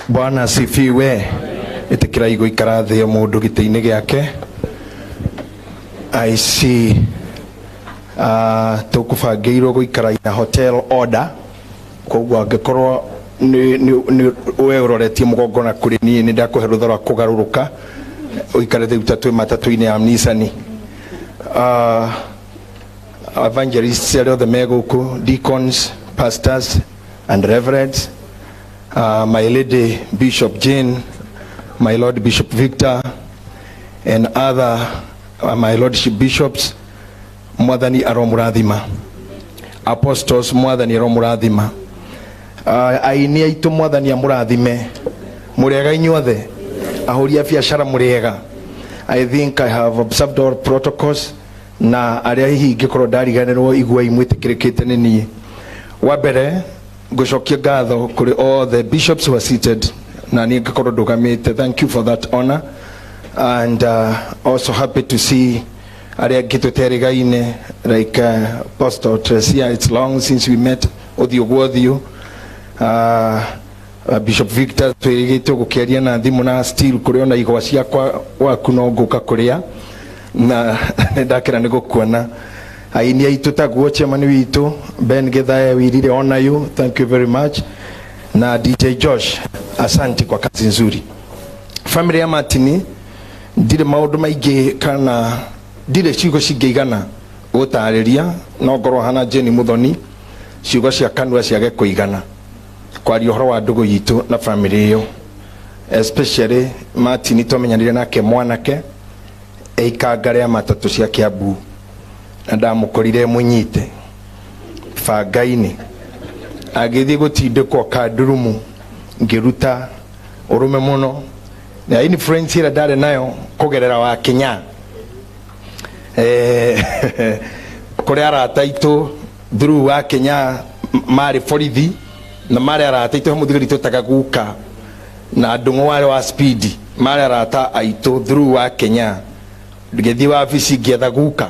Bwana asifiwe. Ĩtĩkĩrai gũikara thĩ o mũndũ gĩtĩ-inĩ gĩake. I see tũkũbangĩirwo gũikara in a hotel order, koguo angĩkorwo we ũroretie mũgongo na kũrĩ niĩ, nĩ ndakũhe rũtha rwa kũgarũrũka ũikare rĩu ta twĩ matatũ-inĩ ya Nissan. Evangelists arĩa othe me gũkũ, deacons, pastors and reverends, my lady Bishop Jane, my lord Bishop Victor and other my lordship bishops, Mwathani aromũrathima. Apostles, Mwathani aromũrathima. Aini aitũ, Mwathani amũrathime. Mũrĩega inyuothe? Ahũri a biacara, mũrĩega? I think I have observed all protocols, na arĩa hihi ingĩkorwo ndariganĩrwo, iguai mwĩtĩkĩrĩkĩte nĩ niĩ. Wa mbere, ngũcokia ngatho kũrĩ all the bishops who are seated na niĩ ngĩkorwo ndũgamĩte. Thank you for that honor, and also happy to see arĩa angĩ tũterĩgaine, like Pastor Tresia. It's long since we met ũthiũ gwa ũthiũ. Bishop Victor, twĩrĩgĩte gũkĩaria na thimũ, na still kũrĩ ona igwa ciakwa gwaku no ngũka kũrĩa, na nĩ ndakena nĩ gũkuona. Aini aitũ, taguo chairman witũ Ben Githae, we really honor you. Thank you very much. Na DJ Josh, asante kwa kazi nzuri. Family ya Martin, ndirĩ maũndũ maingĩ kana ndirĩ ciugo cingĩigana gũtarĩria, no ngorwo hana Jenny Muthoni, ciugo cia kanua ciage kũigana kwaria ũhoro wa ndũgũ yitũ na family ĩyo, especially Martin. Twamenyanire nake mwanake eikanga rĩa matatũ cia Kiambu, na ndamũkorire mũnyite banga-inĩ agĩthiĩ gũtindĩkwo kandurumu, ngĩruta ũrũme mũno na influence ĩrĩa ndarĩ nayo kũgerera wa Kenya, kũrĩ arata aitũ through wa Kenya marĩ borithi na marĩ arata aitũ. He mũthigari twetaga guka na ndũng'ũ warĩ wa speed, marĩ arata aitũ through wa Kenya. Ngĩthiĩ wabici, ngĩetha guka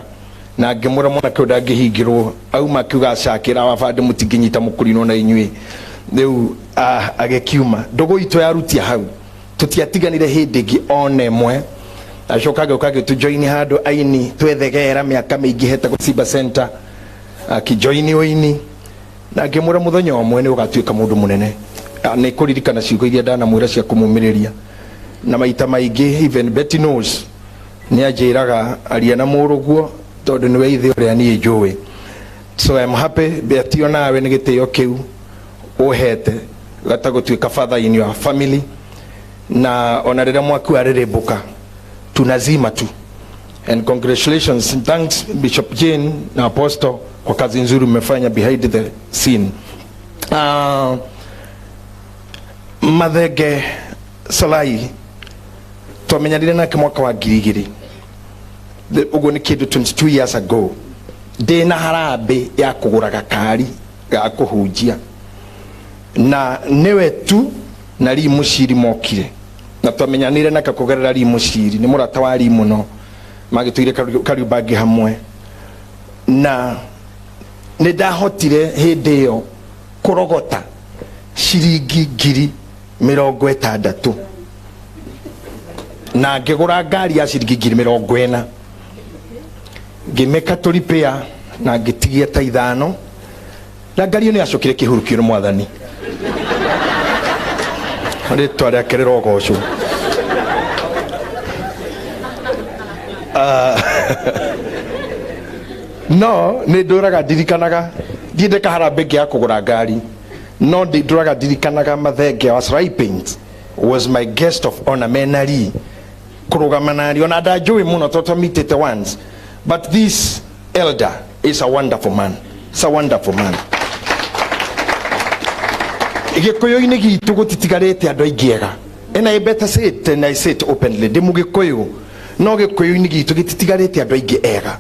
na ngĩmwĩra mwanake ũyũ ndangĩhingĩrwo. Auma akiuga acakĩra wabandĩ, mũtingĩnyita mũkũrinwo na inyuĩ. Rĩu agĩkiuma. Ndũgũ itũ yarutia hau, tũtiatiganire hĩndĩ ĩngĩ ona ĩmwe. Acoka agĩũka agĩtũjoini handũ aini twethegera mĩaka mĩingĩ hetagwo Simba Center, akĩjoini ũini, na ngĩmwĩra mũthenya ũmwe nĩ ũgatuĩka mũndũ mũnene. Nĩ kũririkana ciugo iria ndanamwĩra cia kũmũmĩrĩria, na maita maingĩ even Betty knows, nĩ anjĩraga aria na mũrũguo tondũ nĩwe ithe ũrĩa niĩ njũĩ. So I'm happy, Betty, onawe nĩ gĩtĩo kĩu ũhete gata gũtuĩka father in your family, na ona rĩrĩa mwaki warĩrĩmbũka tunazima tu. And congratulations and thanks, Bishop Jane na Apostle, kwa kazi nzuri mmefanya behind the scene. Mathenge Solai, twamenyanire nake mwaka wa 2000, ũguo nĩ kĩndũ 22 years ago, ndĩna harambĩ ya kũgũra gakari ga kũhunjia, na nĩwe tu na Lee Mũciri mokire, na twamenyanire nake kũgerera Lee Mũciri. Nĩ mũrata wa Lee mũno, magĩtũire Kariubangi hamwe, na nĩ ndahotire hĩndĩ ĩyo kũrogota ciringi 60,000 na ngĩgũra ngari ya ciringi 40,000, ngĩmĩka tũripĩa na ngĩtigia ta ithano, na ngari ĩyo nĩ yacokire kĩhurukio nĩ Mwathani, rĩtwa rĩake rĩrogocwo. No nĩ ndũraga ndirikanaga, ndiende kaharambĩ ngĩaga kũgũra ngari, no ndũraga ndirikanaga Mathenge wa Srai Paint was my guest of honor, menari kũrũgama nani, ona ndanjũĩ mũno tondũ twamitĩte once, but this elder is a wonderful man. It's a wonderful man. Gĩkũyũ-inĩ gitũ gũtitigarĩte andũ aingĩ ega, and I better say it, and I say it openly, ndĩ mũgĩkũyũ, no gĩkũyũ-inĩ gitũ gĩtitigarĩte andũ aingĩ ega.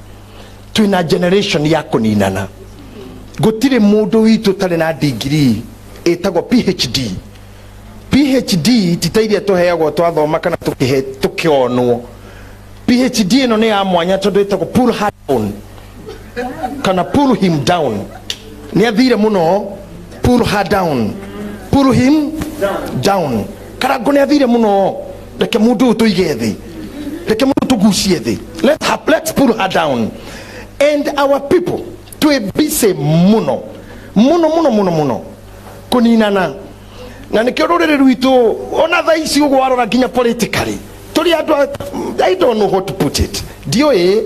Twĩna generation ya kũninana. Gũtirĩ mũndũ witũ ũtarĩ na degree ĩtagwo PhD. PhD ti ta iria tũheagwo twathoma kana tũkĩonwo. PhD ĩno nĩ ya mwanya tondũ ĩtagwo pull her down kana pull him down. Nĩ athire mũno. Pull her down, pull him down. Karango nĩ athire mũno, reke mũndũ ũyũ tũige thĩ, reke mũndũ tũgucie thĩ, let's pull her down. And our people twĩ busy mũno mũno mũno mũno mũno kũninana, na nĩkĩo rũrĩrĩ rwitũ ona thaa ici ũguo warora nginya politically tũrĩ andũ I don't know how to put it, ndiũĩ,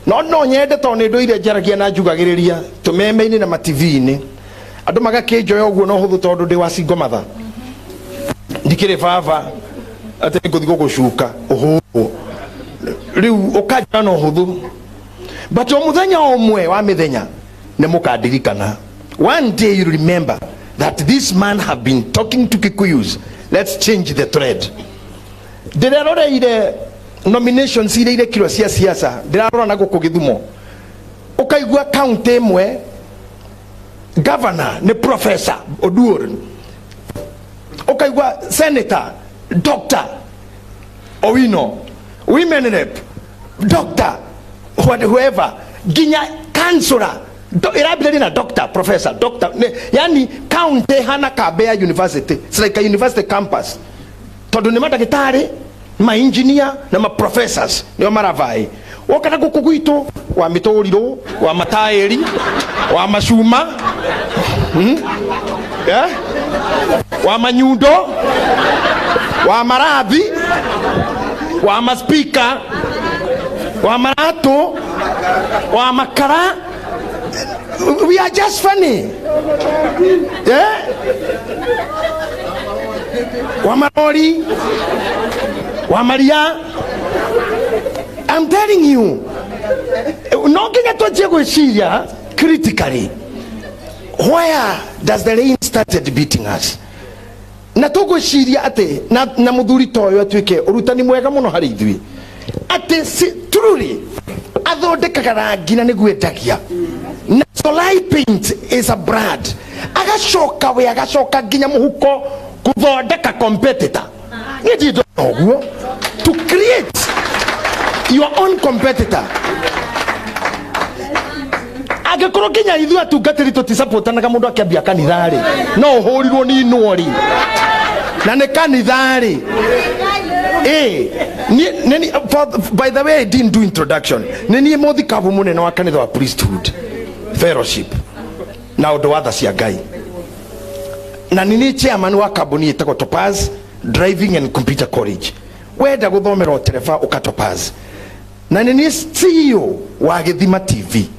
no no nyende tondũ nĩ ndũire njaragia na njugagĩrĩria tũmeme-inĩ na mativi-inĩ, andũ magakĩnjoya ũguo na ũhũthũ tondũ ndĩ wa single mother, ndikĩrĩ baba atĩ ngũthiĩ gũgũcuka ũhũrwo rĩu ũkanjĩra na ũhũthũ. But o mũthenya ũmwe wa mĩthenya nĩ mũkandirikana. One day you remember that this man have been talking to Kikuyus. Let's change the thread. Ndĩreroreire nominations iria irekirwo cia siasa, ndĩrarora na gũkũ Gĩthumo, ũkaigua county ĩmwe governor nĩ Professor Oduor, ũkaigua senator Dr. Owino, women rep Dr. Whoever, nginya councillor ĩrambĩrĩria na doctor, professor, doctor ne, yani county hana kambe ya university. It's like a university campus tondũ nĩ mandagĩtarĩ, ma engineer na ma professors nĩo maravai. Woka na gũkũ gwitũ, wa mĩtũrirũ, wa mataĩri, wa macuma, Yeah? Wa manyundo, wa marathi, wa maspika, wa maratũ, wa makara. We are just funny, yeah? Wa marori, wa maria. I'm telling you, no nginya twanjie gwĩciria critically, where does the rain started beating us? Na tũgwĩciria atĩ na mũthuri ta ũyũ atuĩke ũrutani mwega mũno harĩ ithuĩ, atĩ truly athondekaga rangi na nĩguo endagia, na Solai Paint is a brand, agacoka we agacoka nginya mũhuko kũthondeka competitor. Niĩ ndirĩ ndona ũguo, to create your own competitor. Angĩkorwo nginya ithuĩ atungatĩri tũtisapotanaga, mũndũ akĩambia kanitha-rĩ, no ũhũrirwo nĩ inwo-rĩ, na nĩ kanitha-rĩ. By the way, I didn't do introduction. Nĩ niĩ mũthikabu mũnene wa kanitha wa Priesthood Fellowship na ũndũ wa tha cia Ngai, na nĩ niĩ chairman wa kambuni ĩtagwo Topaz Driving and Computer College. Wenda gũthomera ũtereba, ũka Topaz. Na nĩ niĩ CEO wa Gĩthima TV.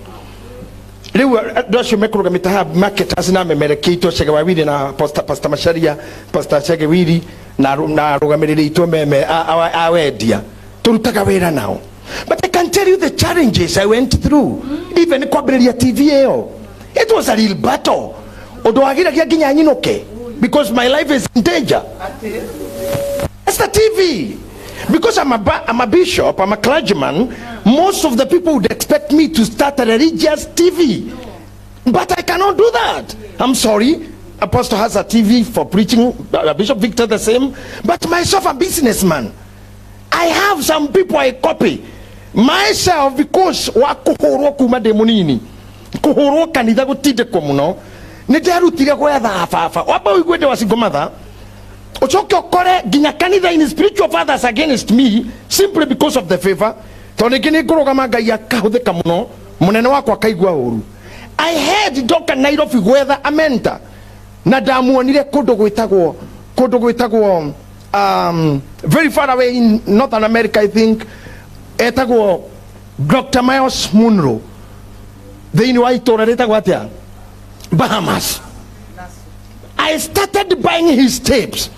Rĩu andũ acio mekũrũgamĩte haha, marketers na memerekia Chege Wawiri na Pastor Macharia, Pastor Chege Wiri na arũgamĩrĩri itũ meme a wendia, tũrutaga wĩra nao. But I can tell you the challenges I went through even kwambĩrĩria TV ĩyo. It was a real battle, ũndũ wagiragia nginya nyinũke because my life is in danger. That's the TV. Because I'm a bishop, I'm a clergyman, most of the people would expect me to start a religious TV. But I cannot do that. I'm sorry. Apostle has a TV for preaching, Bishop Victor the same. But myself, a businessman. I have some people I copy. Myself, because wa kuhurwo kuma ndĩ mũnini, kũhũrwo kanitha, gũtindĩkwo mũno, nĩ nderutire gwetha baba. Wamba ũigue ndĩ wa single mother, ucoke ũkore nginya kanitha-inĩ spiritual fathers against me simply because of the favor, tondũ rĩngĩ nĩ ngũrũgama Ngai akahũthĩka mũno, mũnene wakwa akaigua ũru. I had ndoka Nairobi gwetha a mentor, na ndamuonire kũndũ gwĩtagwo very far away in Northern America, I think, etagwo Dr. Miles Munro, thĩinĩ wa itũũra rĩtagwo atĩa, Bahamas. I started buying his tapes.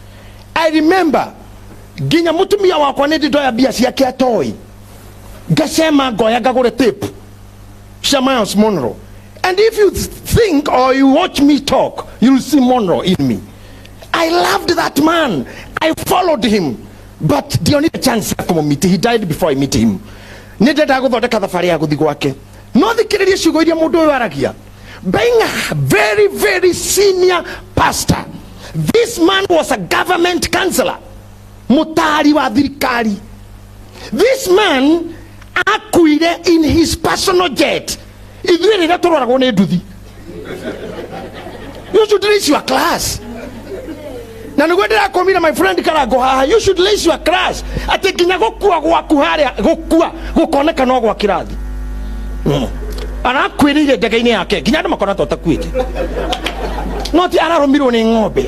I remember nginya mutumia wakwa nĩ ndoya mbia ciake atoi, ngacema ngoya ngagũre tape cia Miles Monroe. And if you think or you watch me talk, you'll see Monroe in me. I loved that man. I followed him, but ndionire chance ya kũmũmeet. He died before I meet him. Nĩ ndendaga gũthondeka thabarĩ ya gũthiĩ gwake, no thikĩrĩrie ciugo iria mũndũ ũyũ aragia. Being a very very senior pastor, this man was a government counselor, mũtaari wa thirikari. This man akuire in his personal jet. Ithuĩ rĩrĩa tũroragwo nĩ nduthi. You should raise your class. Na nĩguo ndĩrakũmire, my friend Karango haha, you should raise your class atĩ nginya gũkua gwaku harĩa gũkua gũkoneka no gwa kĩrathi. Arakuĩrĩire ndege-inĩ yake nginya andũ makona ta ũtakuĩte, no ti ararũmirwo nĩ ng'ombe,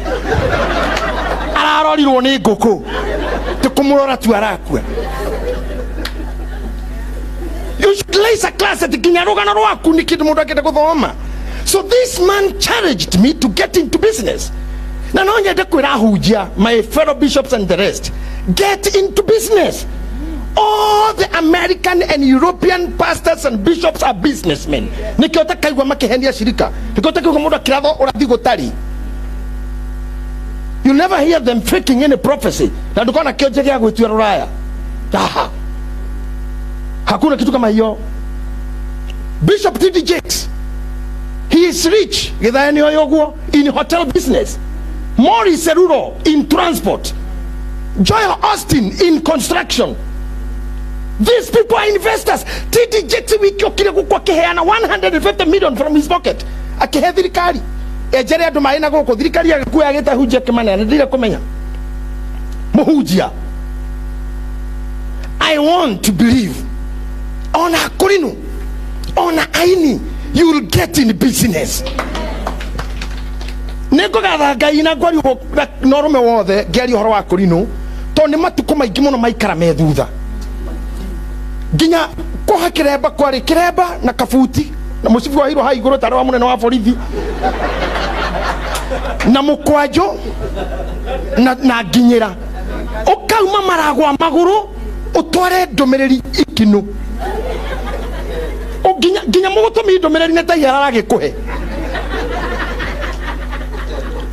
ararorirwo nĩ ngũkũ, ti kũmũrora tu arakua. You should raise a class atĩ nginya rũgano rwaku nĩ kĩndũ mũndũ angĩenda gũthoma. So this man challenged me to get into business, na no nyende kwĩra ahunjia, my fellow bishops and the rest, get into business. All the American and European pastors and bishops are businessmen. Nĩkĩo ũtakaigua makĩhenia cirika, nĩkĩo ũtakaigua mũndũ akĩratho ũrathi gũtari. You never hear them faking any prophecy, na ndũkona kĩonje gĩa gwĩtua rũraya. Aha. Hakuna kitu kama hiyo. Bishop T.D. Jakes, he is rich gĩthaya nĩ oĩ ũguo, in hotel business. Morris Cerullo in transport, Joel Osteen in construction. These people are investors. T.D. Jakes wiki okire gũkũ akĩheana 150 million from his pocket, akĩhe thirikari enjere andũ maĩ na gũkũ. Thirikari agĩkua agĩta hunjia kĩmanene ndire kũmenya mũhunjia. I want to believe ona kũrinu ona aini, you will get in business. Nĩ ngũgatha Ngai na ngwaria na ũrũme wothe ngĩaria ũhoro wa kũrinũ, tondũ nĩ matukũ maingĩ mũno maikara me thutha, nginya kũha kĩremba kwarĩ kĩremba na kabuti na mũcibi wa hau igũrũ tarĩ wa mũnene wa borithi na mũkwanjũ na nginyĩra ũkauma maragwa magũrũ ũtware ndũmĩrĩri ikinũ. Nginya mũgũtũmi ndũmĩrĩri nĩ ta ihera aragĩkũhe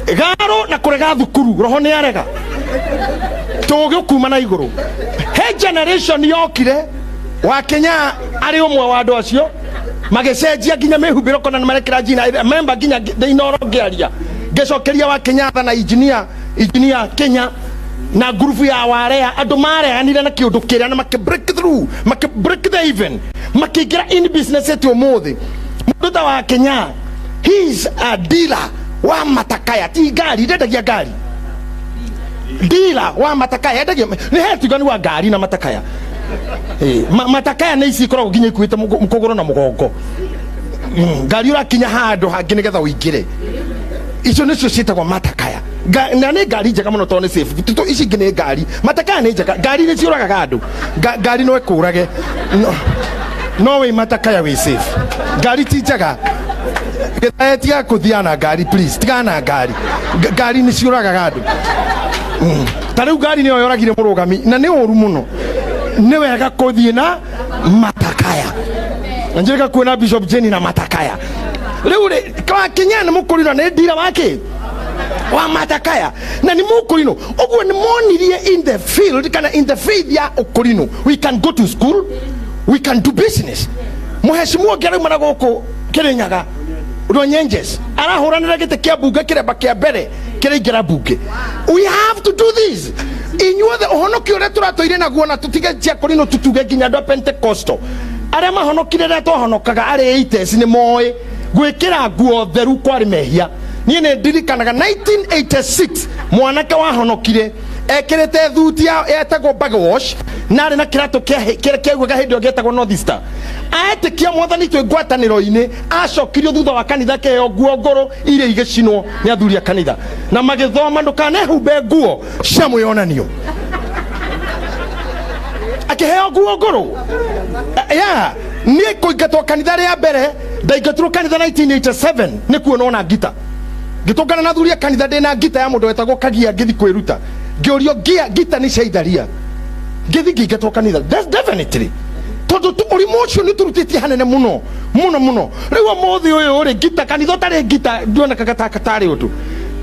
garo na kũrega thukuru roho nĩ arega tũgĩ kuma na igũrũ. He generation yokire wa Kenya arĩ ũmwe wa andũ acio magĩcenjia nginya mĩhumbĩro kona nĩ marekĩra njina memba nginya ndĩinoro ngĩaria ngĩcokeria wa Kenyatta na engineer Kenya na ngurubu ya warea andũ mareganire na kĩũndũ kĩrĩa na makĩ break through, makĩ break the even, makĩingĩra in business ĩti ũmũthĩ mũndũ ta wa Kenya, he is a dealer wa matakaya, ti ngari, ndendagia ngari, dealer wa matakaya, endagia nĩ he tigani wa ngari na matakaya. Matakaya nĩ ici ikoragwo nginya ikuĩte kũgũrũ na mũgongo. Ngari ũrakinya handũ hangĩ nĩgetha ũingĩre, icio nĩcio ciĩtagwo matakaya. Na nĩ ngari njega mũno tondũ nĩ safe. Tũ ici ingĩ nĩ ngari, matakaya nĩ njega. Ngari nĩ ciũragaga andũ. Ngari no ĩkũrage, no wĩ matakaya wĩ safe. Ngari ti njega. Gĩthae tiga kũthiaga na ngari, please, tigana na ngari. Ngari nĩ ciũragaga andũ. Ta rĩu ngari nĩyo yoragire mũrũgami na nĩ ũru mũno. Nĩ wega kũthiĩ na matakaya. Na njĩrĩga kuona Bishop Jenny na matakaya. Rĩu rĩ wa Kenya nĩ mũkũrino nĩ ndira wake wa matakaya na nĩ mũkũrino ũguo nĩ monirie in the field kana in the faith ya ũkũrino, we can go to school, we can do business. Mũhecimu ũngĩ arauma na gũkũ Kĩrĩnyaga Rwenyenjes arahũranĩra gĩtĩ kĩa mbunge kĩremba kĩa mbere kĩraingĩra mbunge. We have to do this. Inyuothe ũhonokio ũrĩa tũratũire naguo na tũtige cia kũrinũ tutuge nginya andũ a Pentecostal arĩa mahonokire rĩrĩa twahonokaga arĩ 80s nĩ moĩ gwĩkĩra nguo theru kwarĩ mehia. Niĩ nĩ ndirikanaga 1986 mwanake wahonokire ekĩrĩte thuti yetagwo bagwash na arĩ na kĩratũ kĩrĩa kĩaugaga hĩndĩ ĩyo gĩetagwo North Star. Aetĩkia mwathani twĩ ngwatanĩro-inĩ acokirio thutha wa kanitha kĩheo nguo ngũrũ iria igĩcinwo nĩ athuri a kanitha na magĩthoma ndũkanehumbe nguo cia mwĩonanio, akĩheo nguo ngũrũ ya niĩ kũingatwo kanitha rĩa mbere ndaingatirwo kanitha 1987 nĩ kuonwo na ngita ngĩtũngana na athuri a kanitha ndĩna ngita ya mũndũ wetagwo Kagia ngĩthi kwĩruta ngĩũrio ngia ngita nĩ cia itharia ngĩthi ngĩingatwo kanitha. That's definitely tondũ ũrimũ ũcio nĩ tũrutĩtie hanene mũno mũno mũno. Rĩu ũmũthĩ ũyũ rĩ ngita kanitha ũtarĩ ngita ndionekaga ta tarĩ ũndũ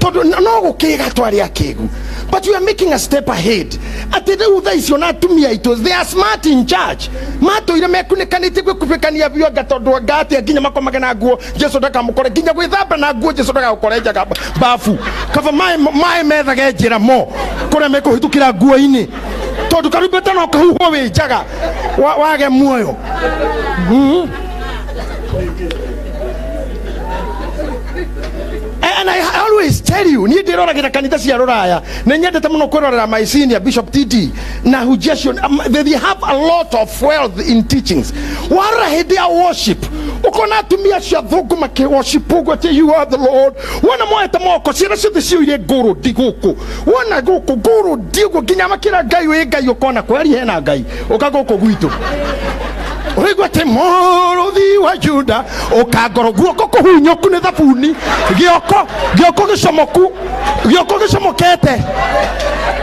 tondũ no gũkĩga twarĩ akĩgu, but we are making a step ahead atĩ rĩu thaa icio na atumia aitũ, they are smart in church, matũire mekunĩkanĩtie gwĩkunĩkania biũ anga tondũ anga atĩa nginya makomage na nguo Jesu ndakamũkore nginya gwĩthamba na nguo Jesu ndagagũkore njaga bafu kaba maĩ methage njĩra mo kũrĩa mekũhĩtũkĩra nguo-inĩ tondũ karumbeta no kahuhwo wĩ njaga wage muoyo. And I always tell you, niĩ ndĩroragira kanitha cia rũraya, nĩ nyendete mũno kwĩrorera my senior Bishop TD na hunjia acio, they have a lot of wealth in teachings. Warora hĩndĩ ya worship, ũkona atumia acio athũngũ makĩ worship ũguo atĩ you are the Lord. Wona moete moko, ciana ciothe ciyũire ngũrũndi gũkũ. Wona gũkũ ngũrũndi ũguo nginya makĩra Ngai wĩ Ngai, ũkona kweri hena Ngai, ũka gũkũ gwitũ. Ũraigua atĩ mũrũthi wa Juda, ũkangoro guoko kũhunyũku nĩ thabuni, gĩoko, gĩoko gĩcomoku, gĩoko gĩcomokete,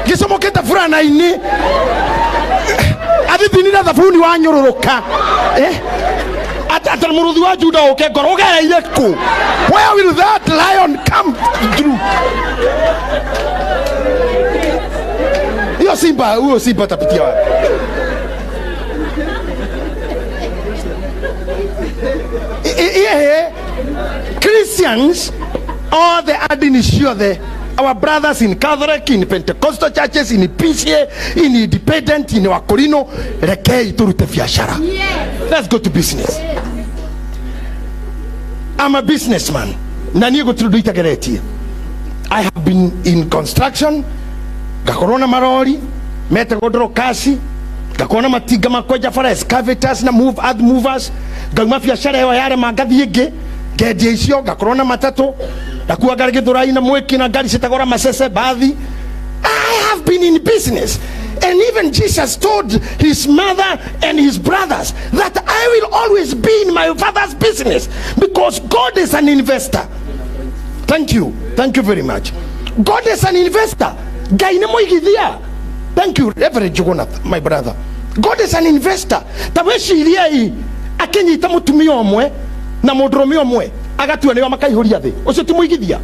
gĩcomokete burana-inĩ, athithinire thabuni wanyũrũrũka. Ata mũrũthi wa Juda ũke ngoro ũgereire kũ? Where will that lion come through? Hiyo simba, huyo simba atapitia wapi? Yeah, Christians, all the adini ciothe, our brothers in Catholic, in Pentecostal churches, in PCA, in Independent, in Wakorino, rekei turute biashara. Yes. Let's go to business. I'm a businessman. Na niĩ gũtirĩ ũndũ itageretie. I have been in construction, ngakorwo na marori metagwo ndorokasi, ngakorwo na matinga ma kwenja bara, excavators na move earth movers, ngauma biacara ĩyo yarema ngathiĩ ĩngĩ ngendia icio, ngakorwo na matatũ, ngakua ngari Gĩthũrai na Mwĩki na ngari ciĩtagwo Ramasese bathi. I have been in business. And even Jesus told his mother and his brothers that I will always be in my father's business because God is an investor. Thank you. Thank you very much. God is an investor. Ngai nĩ mũigithia. Thank you, Reverend Juguna, my brother. God is an investor. Ta wĩciriei akĩnyita mũtumia ũmwe na mũndũrũme ũmwe agatua nĩo makaihũria thĩ. Ũcio ti mũigithia.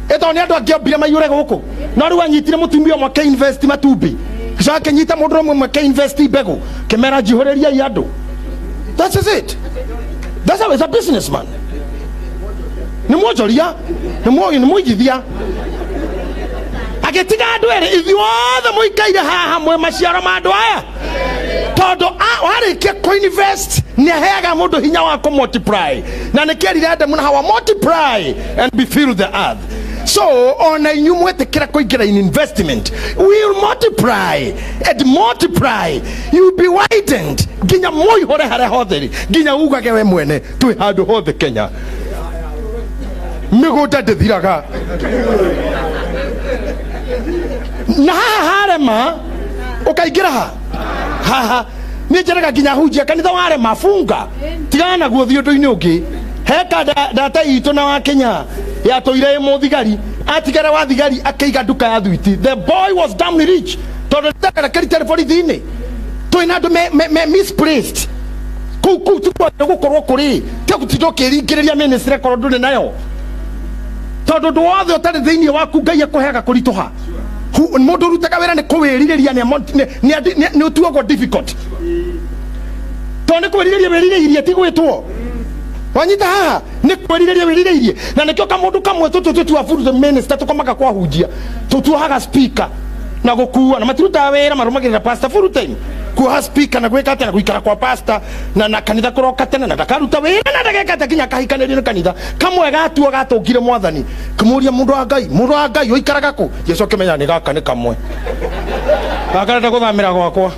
Ĩtondũ nĩ andũ angĩombire maiyũre gũkũ. No rĩu anyitire mũtumia ũmwe akĩinvest matumbĩ. Gĩcoka akĩnyita mũndũrũme ũmwe akĩinvest mbegũ. Kĩmera njihũrĩriai andũ. That is it. That's how it's a businessman. Nĩ mwonjoria, nĩ mũigithia. Agĩtiga andũ erĩ, ithuothe mũikaire haha mwĩ maciaro ma andũ aya. Tondũ warĩkia kũ-invest nĩ aheaga mũndũ hinya wa kũ-multiply. Na nĩ kĩerire Adamu na Hawa, multiply and be fill the earth. So ona inyuĩ mwetĩkĩra kũingĩra in investment, we will multiply and multiply. You will be widened nginya mũihũre harĩa hothe rĩ, nginya ugage we mwene twĩ handũ hothe Kenya. Mĩgũnda ndĩthiraga. Na haha harema ũkaingĩra ha haha niĩ njeraga nginya hunjia kanitha warema bunga tigana naguo thiĩ ũndũ-inĩ ũngĩ. Heka ndata itũ na wa Kenya yatũire ĩ mũthigari, atigara wa thigari akĩiga nduka ya thwiti. The boy was damn rich tondũ ndakarekerite borithi-inĩ. Twĩna andũ me misplaced kũu kũu tikuagĩrĩirwo gũkorwo kũrĩ tiga gũtinda ũkĩringĩrĩria ministry korwo ndũrĩ nayo, tondũ ũndũ wothe ũtarĩ thĩinĩ waku Ngai akũheaga kũritũha. Mũndũ ũrutaga wĩra nĩ kũwĩrirĩria, nĩ ũtuagwo difficult tondũ nĩ kwĩrirĩria wĩrirĩirie ti gwĩtwo. Wanyita haha nĩ kwĩrirĩria wĩrirĩirie, na nĩkĩo kamũndũ kamwe tũtũ tũtua full minister tũkomaga kwahunjia, tũtuohaga speaker na gũkua na matirutaga wĩra, marũmagĩrĩra pastor full time, kuoha speaker na gwĩka atĩa na gũikara kwa pastor na kanitha kũroka tene na ndakaruta wĩra na ndageka atĩa nginya akahikanĩrio nĩ kanitha. Kamwe gatua gatũngire mwathani kĩmũria mũndũ wa Ngai, mũndũ wa Ngai ũikaraga kũ? Jesu akĩmenya nĩ gaka nĩ kamwe gakarenda gũthamĩra gwakwa.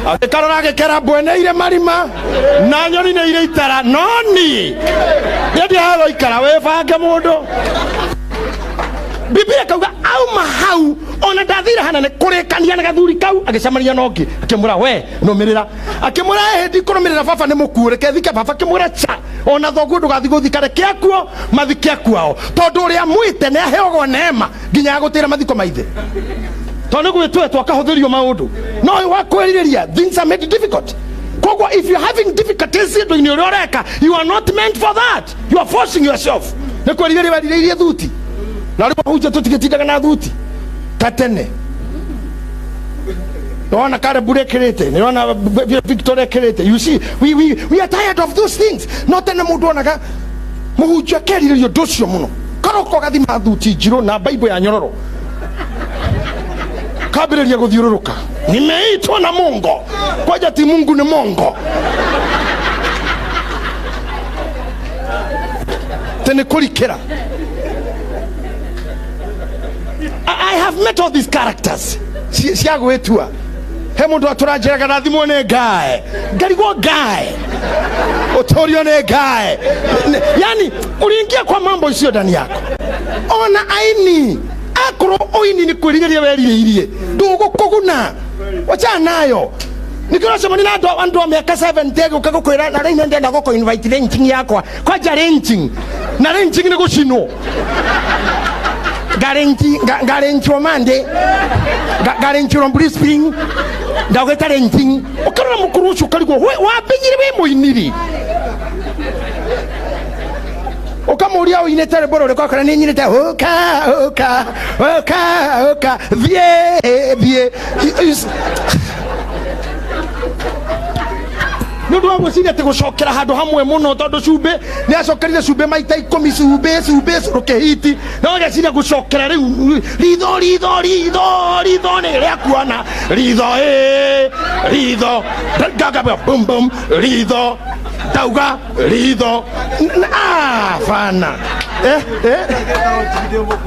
Agĩkarora agĩkera mbwe nĩ irĩ marima na nyoni nĩ irĩ itara, no niĩ ndendia gũikara wĩbange mũndũ. Biblia kauga auma hau ona ndathire hanene kũrĩkania na gathuri kau, agĩcemania na ũngĩ akĩmwĩra we nũmĩrĩra, akĩmwĩra ĩ ndikũrũmĩrĩra baba nĩ mũkuũ, reke thike baba, akĩmwĩra cha ona thoguo ndũgathiĩ gũthika, reke akuo mathike akuao, tondũ ũrĩa mwĩte nĩ aheagwo neema nginya ya gũtĩra mathiko ma ithe, tondũ nĩ gwĩtwetwo akahũthĩrio maũndũ. No ũyũ wa kwĩrirĩria, things are made difficult. Koguo if you are having difficulties ũndũ-inĩ ũrĩa ũreka, you are not meant for that, you are forcing yourself. Nĩ kwĩrirĩria werirĩirie thuti, na rĩu ahunjia tũtigĩtindaga na thuti ta tene. Nĩwona Caleb ekĩrĩte, nĩwona Victor ekĩrĩte. You see, we are tired of those things. No tene mũndũ onaga mũhunjia akerirĩria ũndũ ũcio mũno, karoka ũgathima thuti njirũ na Bible ya nyororo, kambĩrĩria gũthiũrũrũka, nimeitwa na Mungu, kwaja ti Mungu ni Mungu. Tene kũrikĩra. I have met all these characters cia gwĩtua. He mũndũ atũranjĩraga rathimwo nĩ ngae, ngarigwo ngae, ũtũrio nĩ ngae. Yani uliingia kwa mambo isiyo ndani yako. Ona aini akorwo ũini nĩ kwĩrirĩria werirĩirie, ndũgũkũguna, wachana nayo. Nikĩo ũracemania na andũ a mĩaka 70 agĩũka gũkwĩra na rĩu nĩndĩrenda gũkũ invite renting yakwa. Kwanja renting. Na renting nĩ gũcinwo. Ngarentirwo Monday. Ngarentirwo Blue Spring. Ndagwĩta renting. Ũkarora mũkũrũ ũcio ũkarigwo, we, wambinyire wĩ mũiniri. Ũkamũria ũinĩte rwĩmbo rũrĩkũ, akwĩra nĩ nyinĩte ũka, ũka, ũka, ũka, thiĩ, thiĩ. Nĩ ũndũ wa gwĩciria atĩ gũcokera handũ hamwe mũno, tondũ cumbĩ nĩ acokerire cumbĩ maita ikũmi, cumbĩ, cumbĩ, rũkĩhiti. No ageciria gũcokera rĩu, ritho, ritho, ritho, ritho nĩ rĩakuona. Ritho, ĩ, ritho. Gaga, bum, bum, ritho. Ndauga, ritho. Bana.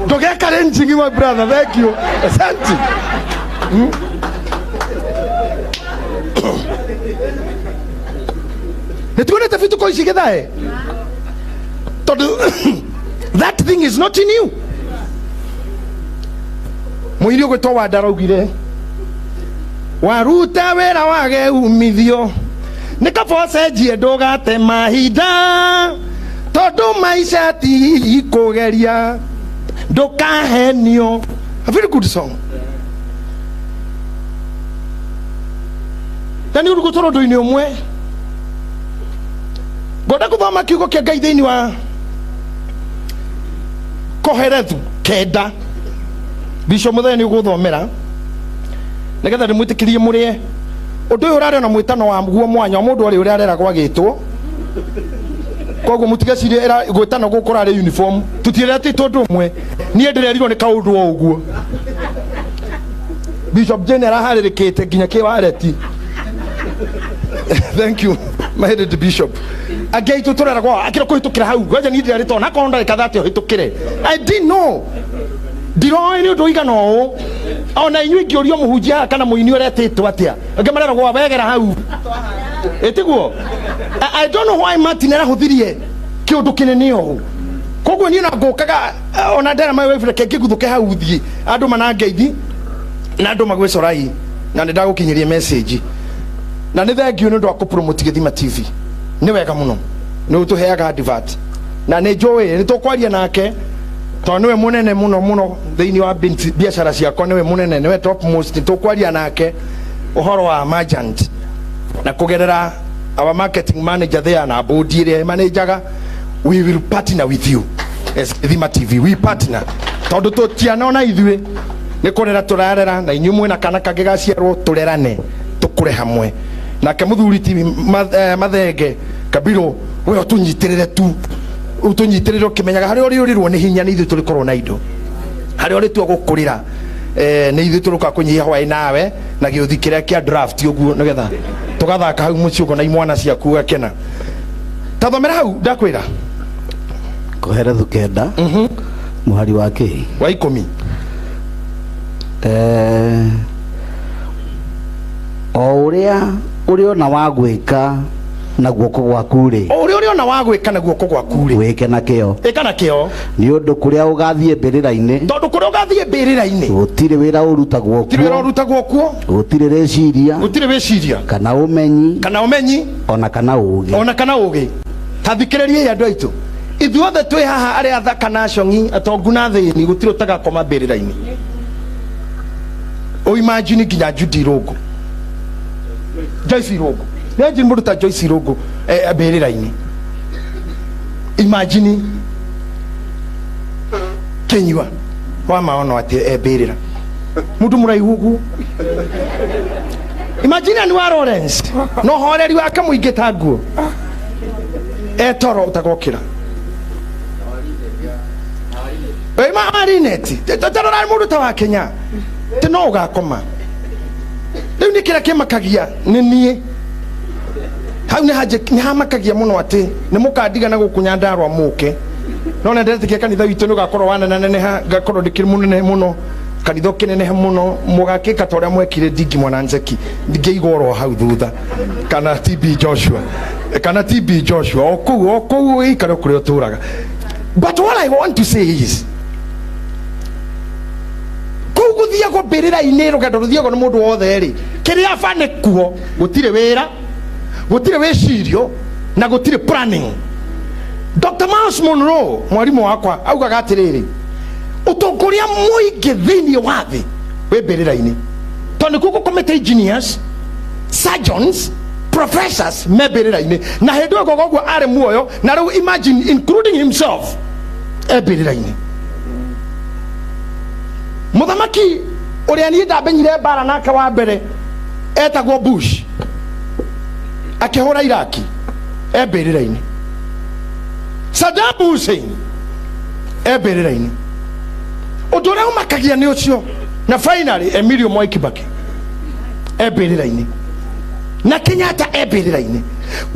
Ndũgeka rĩnjingi, my brother, thank you. Asante. Nĩ tuonete bituko ici gĩthae? Tondũ that thing is not in you. Mũini ũgwĩtwo Wandara augire, waruta wĩra wage umithio, nĩ kaba ũcenjie ndũgate mahinda, tondũ maica ti kũgeria, ndũkahenio. A very good song. Na nĩ ũndũ gũtũra ũndũ-inĩ ũmwe. Ngwenda gũthoma kiugo kĩa Ngai thĩinĩ wa Kohelethu 9. Bishop Mũthenya nĩ ũgũthomera nĩgetha ndĩmwĩtĩkĩrie mũrĩe. Ũndũ ũyũ ũrarĩ na mwĩtano wa guo mwanya, o mũndũ arĩ ũrĩa areragwo agĩtwo. Koguo mũtigecirie gwĩtano gũkũ ũrarĩ uniform. Tũtiĩretĩtwo ũndũ ũmwe. Niĩ ndĩrerirwo nĩ kaũndũ o ũguo. Bishop Jane araharĩrĩkĩte nginya kĩwareti. Thank you, my headed bishop. Angĩ aitũ tũreragwo akĩra kũhĩtũkĩra hau. Ngoja niĩ ndirarĩtwo na korwo ndagĩka thate ũhĩtũkĩre. I didn't know. Ndiroĩ nĩ ũndũ ũigana ũũ. Ona inyuĩ ingĩũrio mũhunjia haha kana mũini ũretĩtwo atĩa. Angĩ mareragwo wegera hau. Ĩtiguo? I don't know why Martin arahũthirie kĩũndũ kĩnene ũũ. Koguo niĩ na ngũkaga, ona ndera my wife reke ngĩguthũke hau thiĩ. Andũ manangeithi na andũ magwĩcorai na nĩ ndagũkinyĩria message. Na nĩ thank you nĩ ũndũ wa kũpromote Gĩthima TV. Nĩ wega mũno. Nĩ ũtũheaga advert. Na nĩ njũĩ nĩ tũkwaria nake tondũ nĩwe mũnene mũno mũno thĩinĩ wa biacara ciakwa, nĩwe mũnene, nĩwe top most. Nĩ tũkwaria nake ũhoro wa merchant na kũgerera our marketing manager there na board ĩrĩa manajaga, we will partner with you as Gĩthima TV. We partner tondũ tũtianona ithuĩ nĩ kũrera tũrarera, na inyuĩ mwĩna kana kangĩ gaciarwo, tũrerane tũkũre hamwe. Nake mũthuri ti Mathenge Kabiro, we ũtũnyitĩrĩre tu, ũtũnyitĩrĩre ũkĩmenyaga harĩa ũrĩũrĩrwo nĩ hinya nĩ ithuĩ tũrĩkorwo na indo, harĩa ũrĩtua gũkũrĩra, nĩ ithuĩ tũrĩũka kũnyihia hwaĩ nawe na gĩũthi kĩrĩa kĩa draft ũguo, nĩgetha tũgathaka hau mũciĩ ũguo na imwana ciaku ũgakena. Tathomera hau ndakwĩra. Kohelethu 9, mũhari wa kĩ? Wa 10. O ũrĩa ũrĩona wa gwĩka na guoko gwaku rĩ. O ũrĩa ũrĩona wa gwĩka na guoko gwaku rĩ. Wĩke na kĩo. Ĩka na kĩo. Nĩ ũndũ kũrĩa ũgathiĩ mbĩrĩra-inĩ. Tondũ kũrĩa ũgathiĩ mbĩrĩra-inĩ. Gũtirĩ wĩra ũrutagwo kuo. Gũtirĩ wĩra ũrutagwo kuo. Gũtirĩ rĩciria. Gũtirĩ rĩciria. Kana ũmenyi. Kana ũmenyi. Ona kana ũũgĩ. Ona kana ũũgĩ. Ta thikĩrĩriai andũ aitũ. Ithuothe twĩ haha arĩa athaka na acong'i, atongu na athĩni, gũtirĩ ũtagakoma mbĩrĩra-inĩ. O imagine nginya Judy Irũngũ. Joyce Irũngũ. Imagine mũndũ ta Joyce Irũngũ, mbĩrĩra-inĩ. Imagine Kĩnyua wa maono atĩ mbĩrĩra. Mũndũ mũraihu ũguo. Imagine Anne wa Lawrence. No horeri wake mũingĩ ta nguo. Etoro ũtagokĩra. Ĩ, ma Linet, tarora mũndũ ta wa Kenya. Ti no ũgakoma. Rĩu nĩ kĩrĩa kĩmakagia nĩ niĩ. Hau nĩ hamakagia mũno atĩ nĩ mũkandiga na gũkũ Nyandarũa mũke. No nĩ ndĩretĩkia kanitha witũ nĩ ũgakorwo wanenaneneha, ngakorwo ndĩkĩrĩ mũnene mũno. Kanitha ũkĩnenehe mũno mũgakĩka ta ũrĩa mwekire Ndingi mwana Nzeki ngĩigwo oro hau thutha kana TB Joshua kana TB Joshua o kũu ũikare kũrĩa ũtũraga. But what I want to say is kũu gũthiagwo mbĩrĩra-inĩ rũgendo rũthiagwo nĩ mũndũ wothe rĩ kĩrĩa aba nĩ kuo gũtirĩ wĩra gũtirĩ wĩcirio na gũtirĩ planning. Dr. Miles Monroe mwarimũ wakwa augaga atĩrĩrĩ ũtongoria mũingĩ thĩinĩ wa thĩ wĩ mbĩrĩra-inĩ tondũ nĩkuo gũkomete engineers, surgeons, professors me mbĩrĩra-inĩ na hĩndĩ ĩyo gogoguo arĩ muoyo na rĩu imagine including himself e mbĩrĩra-inĩ. Mũthamaki ũrĩa niĩ ndamenyire mbara nake wa mbere etagwo Bush akĩhũra Iraki e mbĩrĩra-inĩ. Saddam Hussein e mbĩrĩra-inĩ. Ũndũ ũrĩa ũmakagia nĩ ũcio na finally Emilio Mwai Kibaki e mbĩrĩra-inĩ na Kenyatta e mbĩrĩra-inĩ.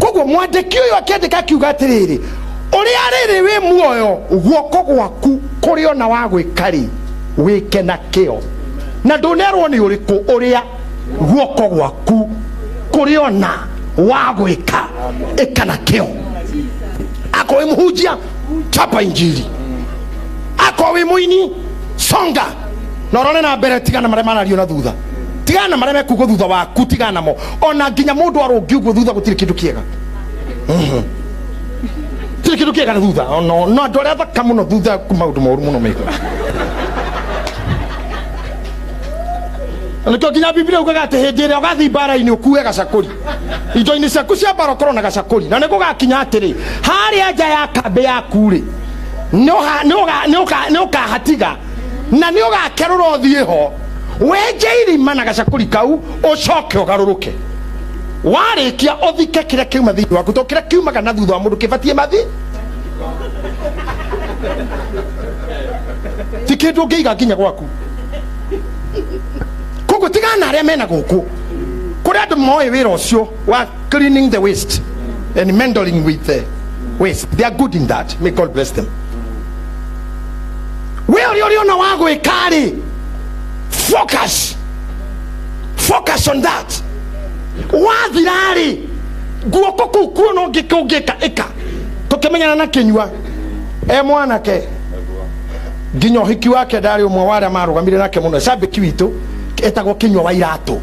Koguo mwandĩki ũyũ akĩandĩka akiuga atĩrĩrĩ ũrĩa rĩrĩ wĩ muoyo guoko gwaku kũrĩ ona wa gwĩka rĩ wĩke na kĩo na ndũnerwo nĩ ũrĩkũ ũrĩa guoko gwaku kũrĩ ona wa gwĩka ĩka na kĩo. Akorwo wĩ mũhunjia chapa injili, akorwo wĩ mũini songa na ũrore na mbere, tigana marĩa marario na thutha, tigana marĩa mekugwo thutha waku, tigana namo ona nginya mũndũ arũngi ũguo thutha gũtirĩ kĩndũ kĩega. Gũtirĩ kĩndũ kĩega na thutha no no andũ arĩa athaka mũno thutha maũndũ moru mũno meka. Nĩkĩo nginya Biblia ugaga atĩ hĩndĩ ĩrĩa ũgathiĩ mbara-inĩ ũkue gacakũri indo-inĩ ciaku cia mbara ũkorwo na gacakũri na nĩgũgakinya atĩrĩ harĩa nja ya kambĩ yaku rĩ nĩ ũkahatiga na nĩ ũgakerũra ũthiĩ ho wenje irima na gacakũri kau ũcoke ũgarũrũke warĩkia ũthike kĩrĩa kiuma thĩinĩ waku tondũ kĩrĩa kiumaga na thutha wa mũndũ kĩbatiĩ mathi ti kĩndũ ũngĩiga nginya gwaku. Koguo tigana na arĩa mena gũkũ kũrĩ andũ moĩ wĩra ũcio wa cleaning the waste and meddling with the waste. They are good in that. May God bless them. We ũrĩa ũrĩ ona wa gwĩka rĩ focus, focus on that. Wathira rĩ guoko kũu kuona ũngĩka ĩka. Tũkĩmenyana na Kĩnyua e mwanake nginya ũhiki wake ndarĩ ũmwe wa arĩa marũgamire nake mũno cambĩki witũ etagwo Kĩnyua wa iratũ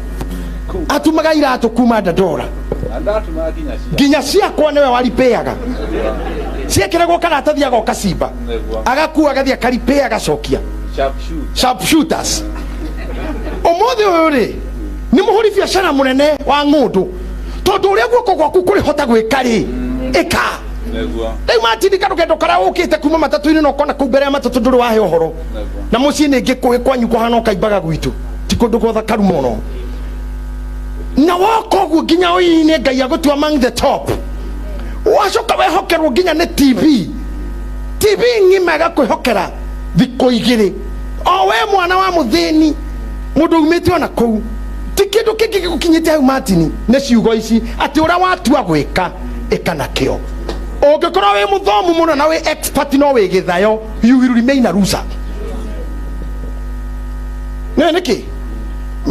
atumaga iratũ kuma Dandora nginya ciakwa nĩwe waripĩaga ciekĩragwo karatathi agoka cimba agakua agathiĩ akaripĩa agacokia sharpshooters. Ũmũthĩ ũyũ rĩ nĩ mũhũri biacara mũnene wa ng'ũndũ tondũ ũrĩa guoko gwaku kũrĩhota gwĩka rĩ ĩka. Rĩu matindika rũgendo karĩa ũkĩte kuma matatũ-inĩ na ũkona kũu mbere ya matatũ ndũrĩ wahe ũhoro na mũciĩ nĩngĩ kũĩ kwanyu kũhana ũkaimbaga gwitũ ti kũndũ gwathakaru mũno na woka ũguo nginya ũini Ngai agũtua among the top wacoka wehokerwo nginya nĩ TV TV ng'ima ĩgakwĩhokera thikũ igĩrĩ o we mwana wa mũthĩni mũndũ umĩte ona kũu ti kĩndũ kĩngĩ gĩgũkinyĩte hau Martin nĩ ciugo ici atĩ ũrĩa watua gwĩka ĩka na kĩo. Ũngĩkorwo wĩ mũthomu mũno na wĩ expert no wĩ gĩthayo you will remain a loser. Nĩ nĩkĩ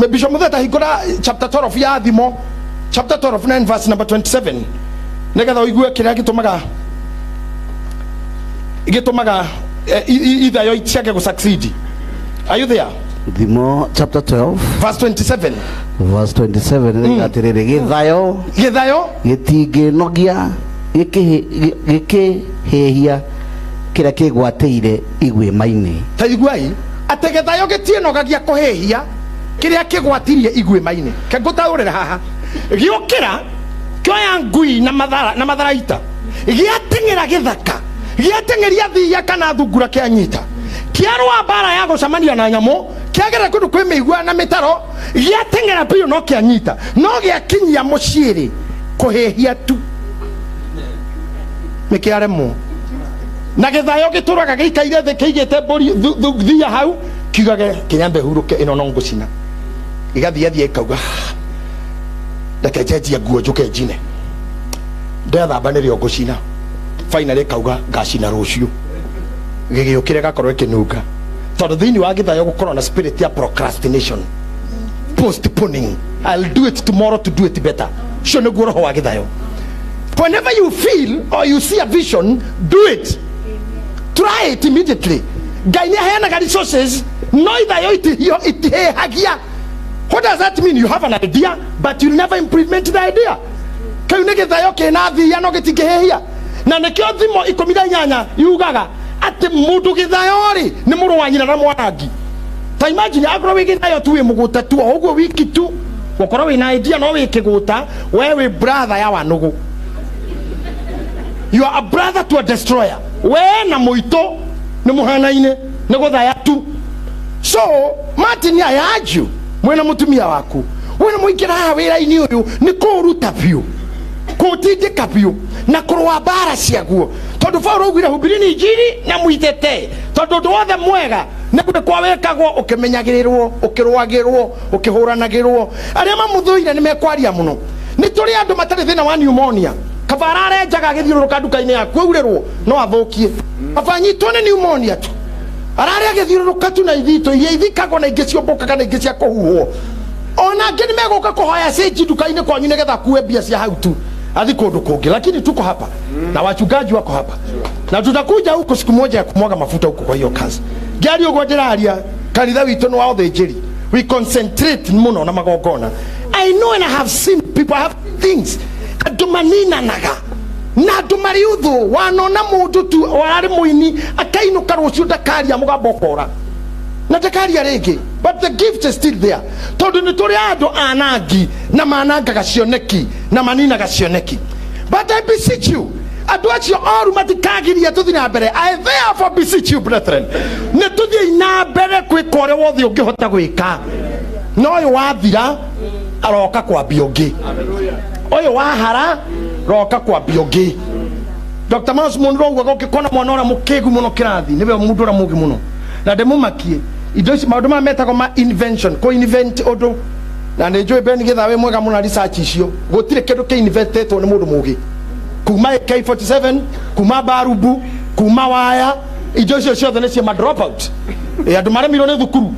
Bishop Mutheta hingũra chapter 12 ya Thimo chapter 12 9 verse number 27 nĩgetha ũigue kĩrĩa gĩtũmaga ithayo ciake gũ succeed. Are you there? Thimo chapter 12 verse 27 verse 27 atĩrĩrĩ gĩthayo gĩthayo gĩtingĩnogia gĩkĩhĩhia kĩrĩa kĩgwatĩire iguĩma-inĩ. Ta iguai atĩ gĩthayo gĩtiĩnogagia kũhĩhia kĩrĩa kĩgwatirie iguĩma-inĩ. Ke ngũtaũrĩre haha gĩũkĩra kĩoya ngui na matharaita gĩateng'era gĩthaka gĩateng'eria thiia kana thungura kĩanyita kĩarũa mbara ya gũcemania na nyamũ kĩagerera kũndũ kwĩ mĩigua na mĩtaro gĩateng'era biũ no kĩanyita no gĩakinyia mũciĩ rĩ kũhĩhia tu nĩkĩaremwo na gĩthayo gĩtũraga gĩikaire thĩ kĩigĩte mbũri thia hau kiugage kĩnyambe hurũke ĩno no ngũcina igathiĩ athiĩ ĩkauga reke njenjie nguo njũke njine ndethamba nĩrĩo ngũcina finally ĩkauga ngacina rũciũ gĩgĩũkĩra ĩgakorwo ĩkĩnunga Tondũ thĩinĩ wa gĩthayo gũkorwo na spirit ya procrastination, postponing. I'll do it tomorrow to do it better. Ũcio nĩguo roho wa gĩthayo. Whenever you feel or you see a vision, do it, try it immediately. Ngai nĩ aheanaga resources, no ithayo itihĩhagia. What does that mean? You have an idea, but you never implement the idea. Kĩu nĩ gĩthayo kĩna thia, no gĩtingĩhĩhia. Na nĩkĩo Thimo 18 yugaga atĩ mũndũ gĩthayo rĩ nĩ mũrũ wa nyina na mwanangi. Ta imagine akorwo wĩ gĩthayo tu, wĩ mũgũta tu o ũguo wiki tu, gũkorwo wĩna idea no wĩ kĩgũta, we wĩ brother ya wanũgũ. You are a brother to a destroyer. We na mũitũ nĩ mũhanaine, nĩ gũthaya tu. So Martin, I urge you, mwena mũtumia waku, wena mũingĩra haha wĩra-inĩ ũyũ, nĩ kũũruta biũ, kũũtindĩka biũ na kũrũa mbara ciaguo, tondũ Paulo augire, "Hubirini injiri na mũitetee," tondũ ũndũ wothe mwega nĩ gwĩkwa wĩkagwo ũkĩmenyagĩrĩrwo, ũkĩrũagĩrwo, ũkĩhũranagĩrwo. Arĩa mamũthũire nĩ mekwaria mũno. Nĩ tũrĩ andũ matarĩ thĩna wa pneumonia, kaba ararenjaga agĩthiũrũrũka nduka-inĩ yaku, aurĩrwo no athũkie, kaba anyitwo nĩ pneumonia tu, ararĩa agĩthiũrũrũka tu na ithitũ iria ithikagwo na ingĩ ciũmbũkaga na ingĩ cia kũhuhwo. Ona angĩ nĩ megũka kũhoya cĩnji nduka-inĩ kwanyu nĩgetha akue mbia cia hau tu athi kũndũ kũngĩ. Lakini tuko hapa na wachungaji wako hapa na tutakuja huko siku moja ya kumwaga mafuta huko kwa hiyo kazi. Ngĩaria ũguo ndĩraria, kanitha witũ nĩ wa ũthĩnjĩri. We concentrate mũno na magongona. I know and I have seen people, I have things, andũ maninanaga na andũ marĩ ũthũ. Wanona mũndũ tu wararĩ mũini akainũka, rũciũ ndakaria, mũgambo ũkora na ndakaria rĩngĩ, but the gift is still there, tondũ nĩ tũrĩ andũ anangi na manangaga cioneki na maninaga cioneki. But I beseech you, andũ acio oru matikagiria tũthiĩ na mbere. I therefore beseech you, brethren, nĩ tũthiĩ na mbere gwĩka ũrĩa wothe ũngĩhota gwĩka. Na ũyũ wathira, aroka kwambia ũngĩ. Ũyũ wahara, roka kwambia ũngĩ. Dr. Miles Munro augaga ũngĩkona mwana ũrĩa mũkĩgu mũno kĩrathi, nĩwe mũndũ ũrĩa mũgĩ mũno. Na ndĩmũmakie, indo ici, maũndũ maya metagwo ma invention, kũ invent ũndũ, na nĩ njũĩ Ben Githawe mwega mũno na research icio, gũtirĩ kĩndũ kĩ inventetwo nĩ mũndũ mũgĩ kuma AK47, kuma barubu, kuma waya. Indo icio ciothe nĩ cia ma drop out. Andũ maremirwo nĩ thukuru,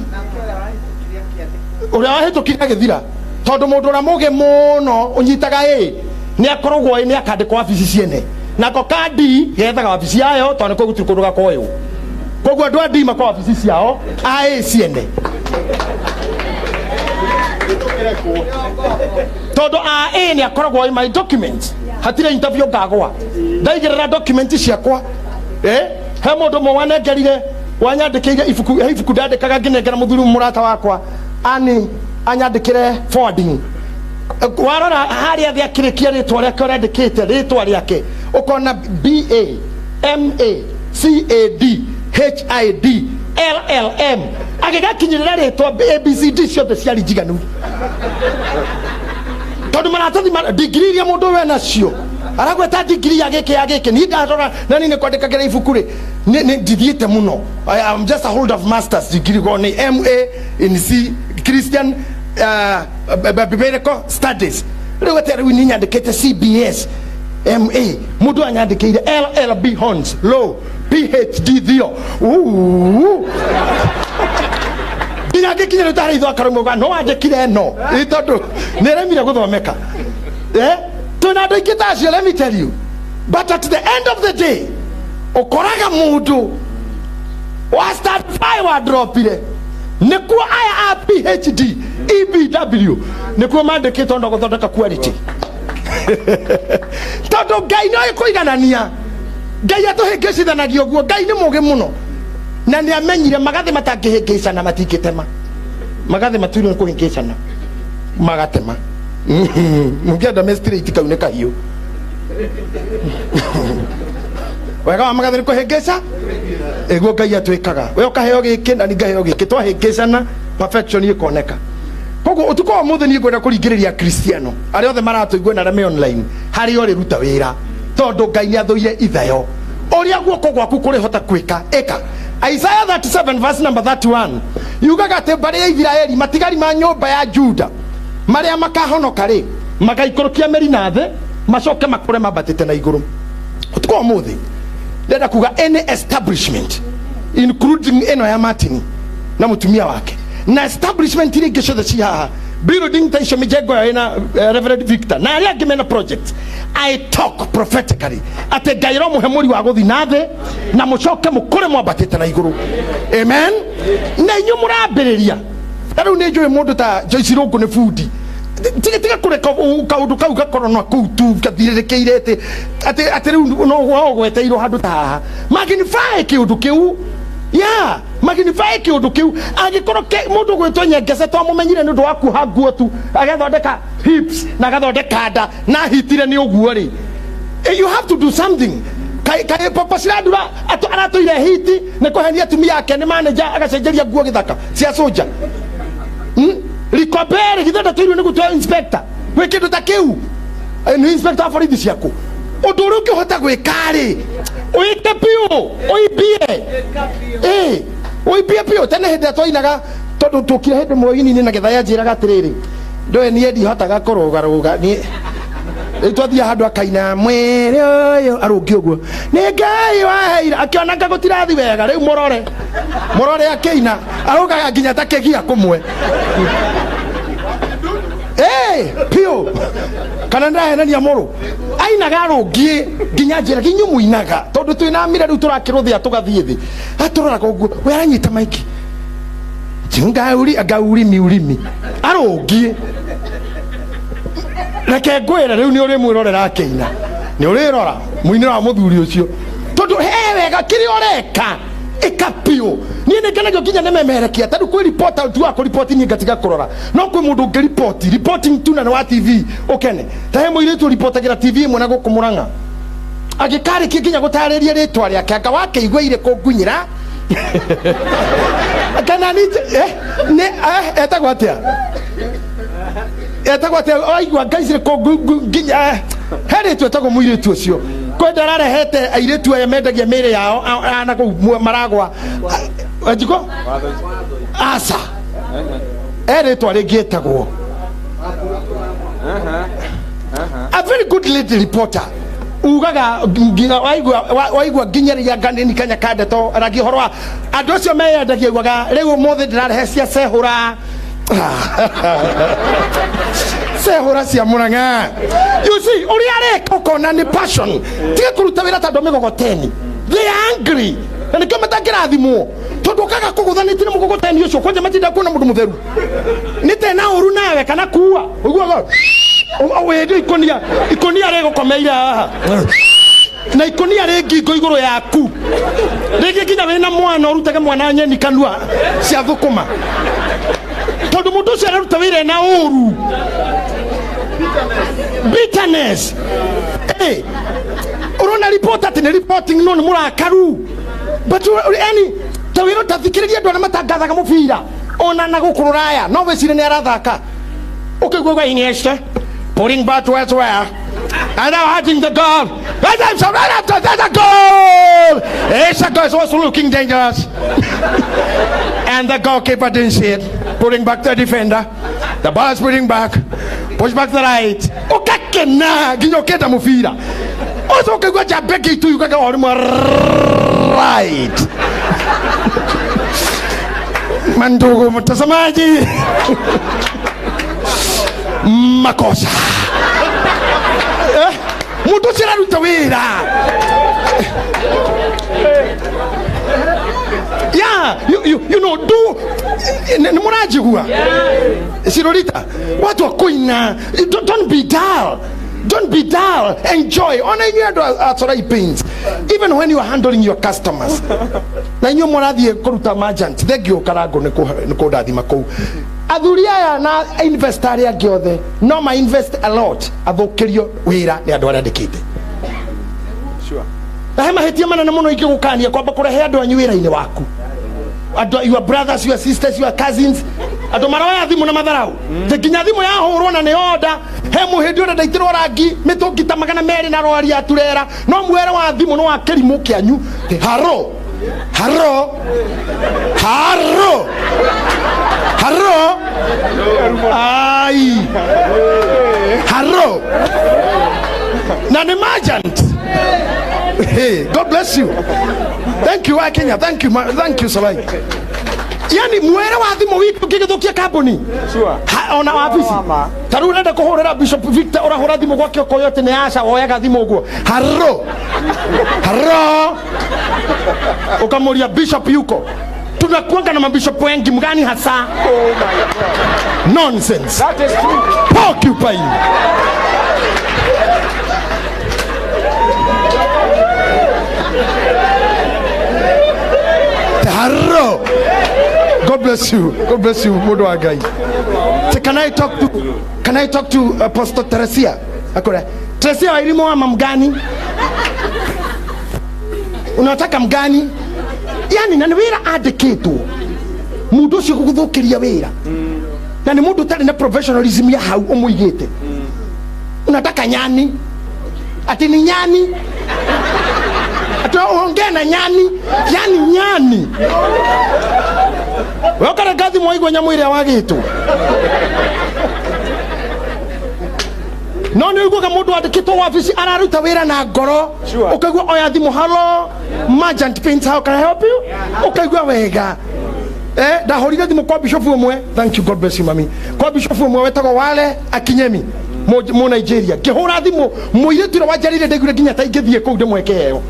ũrĩa wahĩtũkire agĩthira, tondũ mũndũ ũrĩa mũgĩ mũno ũnyitaga ĩ nĩ akoragwo ĩ nĩ akandĩkwo wabici ciene, nako ka D gethaga wabici yayo, tondũ nĩkuo gũtirĩ kũndũ gakoywo. Koguo andũ a D makwa wabici ciao, a A ciene, tondũ a A nĩ akoragwo ĩ my document, hatirĩ interview ngagwa ndaigĩrĩra document ciakwa. He mũndũ ũmwe wanengerire, wanyandĩkĩire ibuku, he ibuku ndandĩkaga, ngĩnengera mũthuri mũrata wakwa ani anyandĩkĩre forwarding. Warora harĩa thĩ akĩrĩkia rĩtwa rĩake, ũrandĩkĩte rĩtwa rĩake, ũkona BA MA CAD HID LLM, agĩgakinyĩrĩra rĩtwa ABCD ciothe ciarĩ njiganu, tondũ maratathi ma degree iria mũndũ ũyũ enacio, aragweta degree ya gĩkĩ, ya gĩkĩ. Niĩ ndarora na niĩ nĩ kwandĩkagĩra ibuku rĩ, nĩ ndithiĩte mũno. I am just a holder of masters degree, go nĩ MA in C Christian Biblical Studies. Rĩu atĩ rĩu niĩ nyandĩkĩte CBS MA, mũndũ anyandĩkĩire LLB Hons Law PhD Theo. Ooh. Nginya ngĩkinya rĩu tarĩ itho akarũmũga no wandĩkire no ĩ, tondũ nĩ remire gũthomeka. Twĩna andũ aingĩ ta acio, let me tell you. But at the end of the day, ũkoraga mũndũ wa stand five wa dropire, nĩkuo aya a PhD EBW nĩkuo mandĩkĩtwo ndo gũthondeka quality, tondũ Ngai no ĩkũiganania. Ngai atũhĩngĩcithanagia ũguo. Ngai nĩ mũgĩ mũno na nĩ amenyire magathĩ matangĩhĩngĩcana matingĩtema, magathĩ matuirwo nĩ kũhĩngĩcana magatema. Mũngĩenda me straight, kau nĩ kahiũ. Wega wa magathĩ nĩ kũhĩngĩca ĩguo Ngai atwĩkaga, we ũkaheo gĩkĩ na ningaheo gĩkĩ, twahĩngĩcana perfection ĩkoneka. Koguo ũtukũ wa ũmũthĩ niĩ ngwenda kũringĩrĩria Kristiano arĩa othe maratũigua na arĩa me online, harĩa ũrĩ, ruta wĩra, tondũ Ngai nĩ athũire ithayo. Ũrĩa guoko gwaku kũrĩhota gwĩka, ĩka. Isaiah 37 verse number 31 yugaga atĩ mbarĩ ya Isiraeli, matigari ma nyũmba ya Juda marĩa makahonoka rĩ, magaikũrũkia mĩri na thĩ, macoke makũre mambatĩte na igũrũ. Ũtukũ wa ũmũthĩ ndĩrenda kuga any establishment Including ĩno ya Martin na mũtumia wake na establishment iria ingĩ ciothe ci haha, building ta icio, mijengo yao ĩna Reverend Victor na arĩa angĩ mena project. I talk prophetically atĩ Ngai romũhe mũri wa gũthi na thĩ na mũcoke mũkũre mwambatĩte na igũrũ. Amen. Na inyuĩ mũrambĩrĩria ta rĩu nĩ njũĩ mũndũ ta Joyce Rũngũ nĩ bundi. Tiga tiga kũreka kaũndũ kau gakorwo na kũu tu gathirĩrĩkĩire atĩ rĩu no gweteirwo handũ ta haha. Magnify kĩũndũ kĩu, yeah, magnify kĩũndũ kĩu. Angĩkorwo mũndũ gwĩtwo Nyengece twamũmenyire nĩ ũndũ wa kuoha nguo tu, agathondeka hips na agathondeka nda na hitire nĩ ũguo rĩ. You have to do something. Kai kai Papa Shirandula aratũire hiti nĩ kũhenia atumia ake, nĩ manager, agacenjeria nguo gĩthaka cia soja. Likobere githĩ ndatũirwo nĩ gũtua inspector gwĩ kĩndũ ta kĩu? Nĩ inspector wa borithi ciaku. Ũndũ ũrĩa ũngĩhota gwĩka rĩ, ũike biũ, ũimbie. Ũimbie biũ. Tene hĩndĩ ĩrĩa twainaga, tondũ tũkire hĩndĩ ĩmwe ini-inĩ na gĩtha yanjĩraga atĩrĩrĩ, ndũĩ niĩ ndihotaga kũrũgarũga niĩ. Rĩu twathiĩ handũ akaina mwĩrĩ ũyũ arũngi ũguo nĩ Ngai waheire, akĩona nga gũtirathi wega. Rĩu mũrore mũrore akĩina arũgaga nginya ta kĩgia kũmwe. Piũ kana ndĩrahenania mũrũ ainaga arũngiĩ nginya njĩra inyuĩ mũinaga tondũ twĩna mira rĩu tũrakĩrũthĩa tũgathiĩ thĩ atũroraga ũguo we aranyita maiki ngauri ngaurimi urimi arũngiĩ. Reke ngwĩre rĩu nĩ ũrĩmwĩrorera akĩina, nĩ ũrĩrora mũinĩro wa mũthuri ũcio tondũ he wega kĩrĩa ũreka ĩka biũ. Niĩ nĩ ngenagio nginya nĩ memerekia tondũ kwĩ reporter tu wa kũripoti, niĩ ngatiga kũrora, no kwĩ mũndũ ũngĩ ripoti reporting tu na nĩ wa TV ũkene. Ta he mũirĩtu ũripotagĩra TV ĩmwe na gũkũ Mũrang'a agĩkarĩkia nginya gũtarĩria rĩtwa rĩake anga wakĩigua irĩ kũngunyĩra kana nĩ nĩ etagwo atĩa, etagwo atĩa, waigua ngai cirĩ kũ nginya he rĩtwa etagwo mũirĩtu ũcio kwenda ararehete airĩtu aya mendagia mĩĩrĩ yao na kũu maragwa njiko aca e rĩtwa rĩngĩ etagwo, a very good lady reporter ugaga nginya waigua waigua nginya rĩrĩa nganini kanya kandeto aragia ũhoro wa andũ acio meyendagia ugaga rĩu ũmũthĩ ndĩrarehe cia cehũra cehũra cia Mũrang'a. You see ũrĩa areka ũkona nĩ passion. Tiga kũruta wĩra ta andũ a mĩgogoteni, they are angry na nĩkĩo matangĩrathimwo tondũ ũkaga kũgũthanĩtie na mũgogoteni ũcio kwanja matinda kuona mũndũ mũtheru nĩ tena ũru nawe kana kuua ũiguaga wĩndĩ ikũnia ikũnia rĩgũkomeire haha na ikũnia rĩ ngingo igũrũ yaku rĩngĩ nginya wĩna mwana ũrutage mwana nyeni kanua cia thũkũma tondũ mũndũ ũcio araruta wĩra ena ũru, bitterness. Ũrona report atĩ nĩ reporting no nĩ mũrakaru, but yani ta wĩra tathikĩrĩria andũ arĩa matangathaga mũbira ona na gũkũ rũraya no wĩcire nĩ arathaka ũkĩigua Iniesta pulling back towards where and now hunting the goal. That's a goal! It's a goal. It's also looking dangerous. And the goalkeeper didn't see it. Pulling back the defender. The ball is putting back. Push back the right. Ukakena nginya ũkenda mũbira ũcio ũkaigua njamba ĩngĩ itu yugaga o rĩmwe right. Mandugu mtazamaji, makosa mũndũ ũcio araruta wĩra. Yeah, you know do nĩ mũranjigua cirorita watu wa kũina. Don't be dull, don't be dull, enjoy. Ona inyuĩ andũ a Sorai Paints, even when you are handling your customers na inyuĩ mũrathiĩ kũruta merchant, thank you Karango nĩ kũndathima kũu. Athuri aya na investor arĩa angĩ othe no ma invest a lot athũkĩrio wĩra nĩ andũ arĩa andĩkĩte. Na he mahĩtia manene mũno ingĩgũkania kwamba kũrehe andũ anyu wĩra-inĩ waku, andũ your brothers, your sisters, your cousins, andũ maroya thimũ na matharau mm. Nginya thimũ yahũrwo na nĩ order he mũhĩndĩ ũrĩa ndaitirwo rangi mĩtũngi ta 200 na rwari aturera no mwere wa thimũ nĩ wa kĩrimũ kĩanyu. Haro haro haro haro ai haro na nĩ merchant. Hey, God bless you. Thank you. Thank you wa Kenya, thank you, thank you Sabai. Yani mwere wa thimu witu ngigithukia kambuni. Sure. Ona wabici. Ta riu urenda kuhurira Bishop Victor urahura thimu gwake ukoyo ati ni aca woyaga thimu uguo. Haro. Haro. Ukamuria Bishop yuko. Tunakuanga na mabishop wengi mgani hasa? Oh my God. Nonsense. That is true. Porcupine. Haro. God bless you. God bless you, mundu wa Ngai. So can I talk to Apostle Teresia? Akora. Teresia wa elimu ama mgani? Unataka mgani? Yani na ni wira andikitwo. Mundu ucio guguthukiria wira. Na ni mundu utari na professionalism ya hau umuigite. Unataka nyani? Ati ni nyani? Ati uongee na nyani? Yani nyani. Wewe karagathi mwaigwa nyamu iria wagitwo. No ni uiguaga mundu andikitwo wabici araruta wira na ngoro. Ukaigua oya thimu, hello Merchant Paints, how can I help you? Ukaigua wega. Ndahũrire thimu kwa bishop umwe. Thank you, God bless you mami. Kwa bishop umwe wetagwo Wale Akinyemi mu Nigeria. Ngĩhũra thimu mũirĩtu ũrĩa wanjarĩire ndaiguire nginya ta ingĩthiĩ kũu ndĩmweke heo.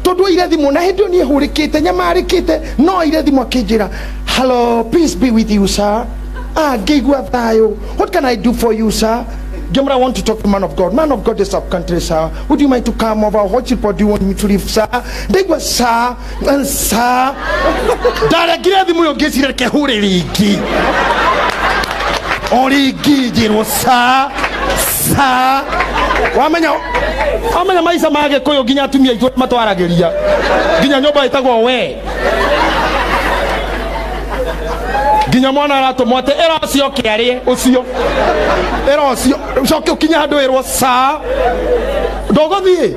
Tondu oire thimu na hĩndĩ ĩyo niĩ hũrĩkĩte nyamarĩkĩte, no oire thimu akĩnjĩra, hello, peace be with you sir. Ah, ngĩigua thayũ. What can I do for you sir? Gemra, I want to talk to man of God. Man of God is up country, sir. Would you mind to come over? What report do you want me to leave, sir? They were sir and sir. Ndaregire thimu ĩyo ngĩciria reke hũre rĩngĩ. O rĩngĩ njĩrwo sir, sir. Wamenya maica ma Gĩkũyũ nginya atumia aitũ matwaragĩria. Nginya nyũmba ĩtagwo we. Nginya mwana aratũmwo atĩ ĩra ũcio oke arĩe ũcio. Ĩra ũcio ũcoke ũkinye handũ ĩrwo sa ndũgũthiĩ.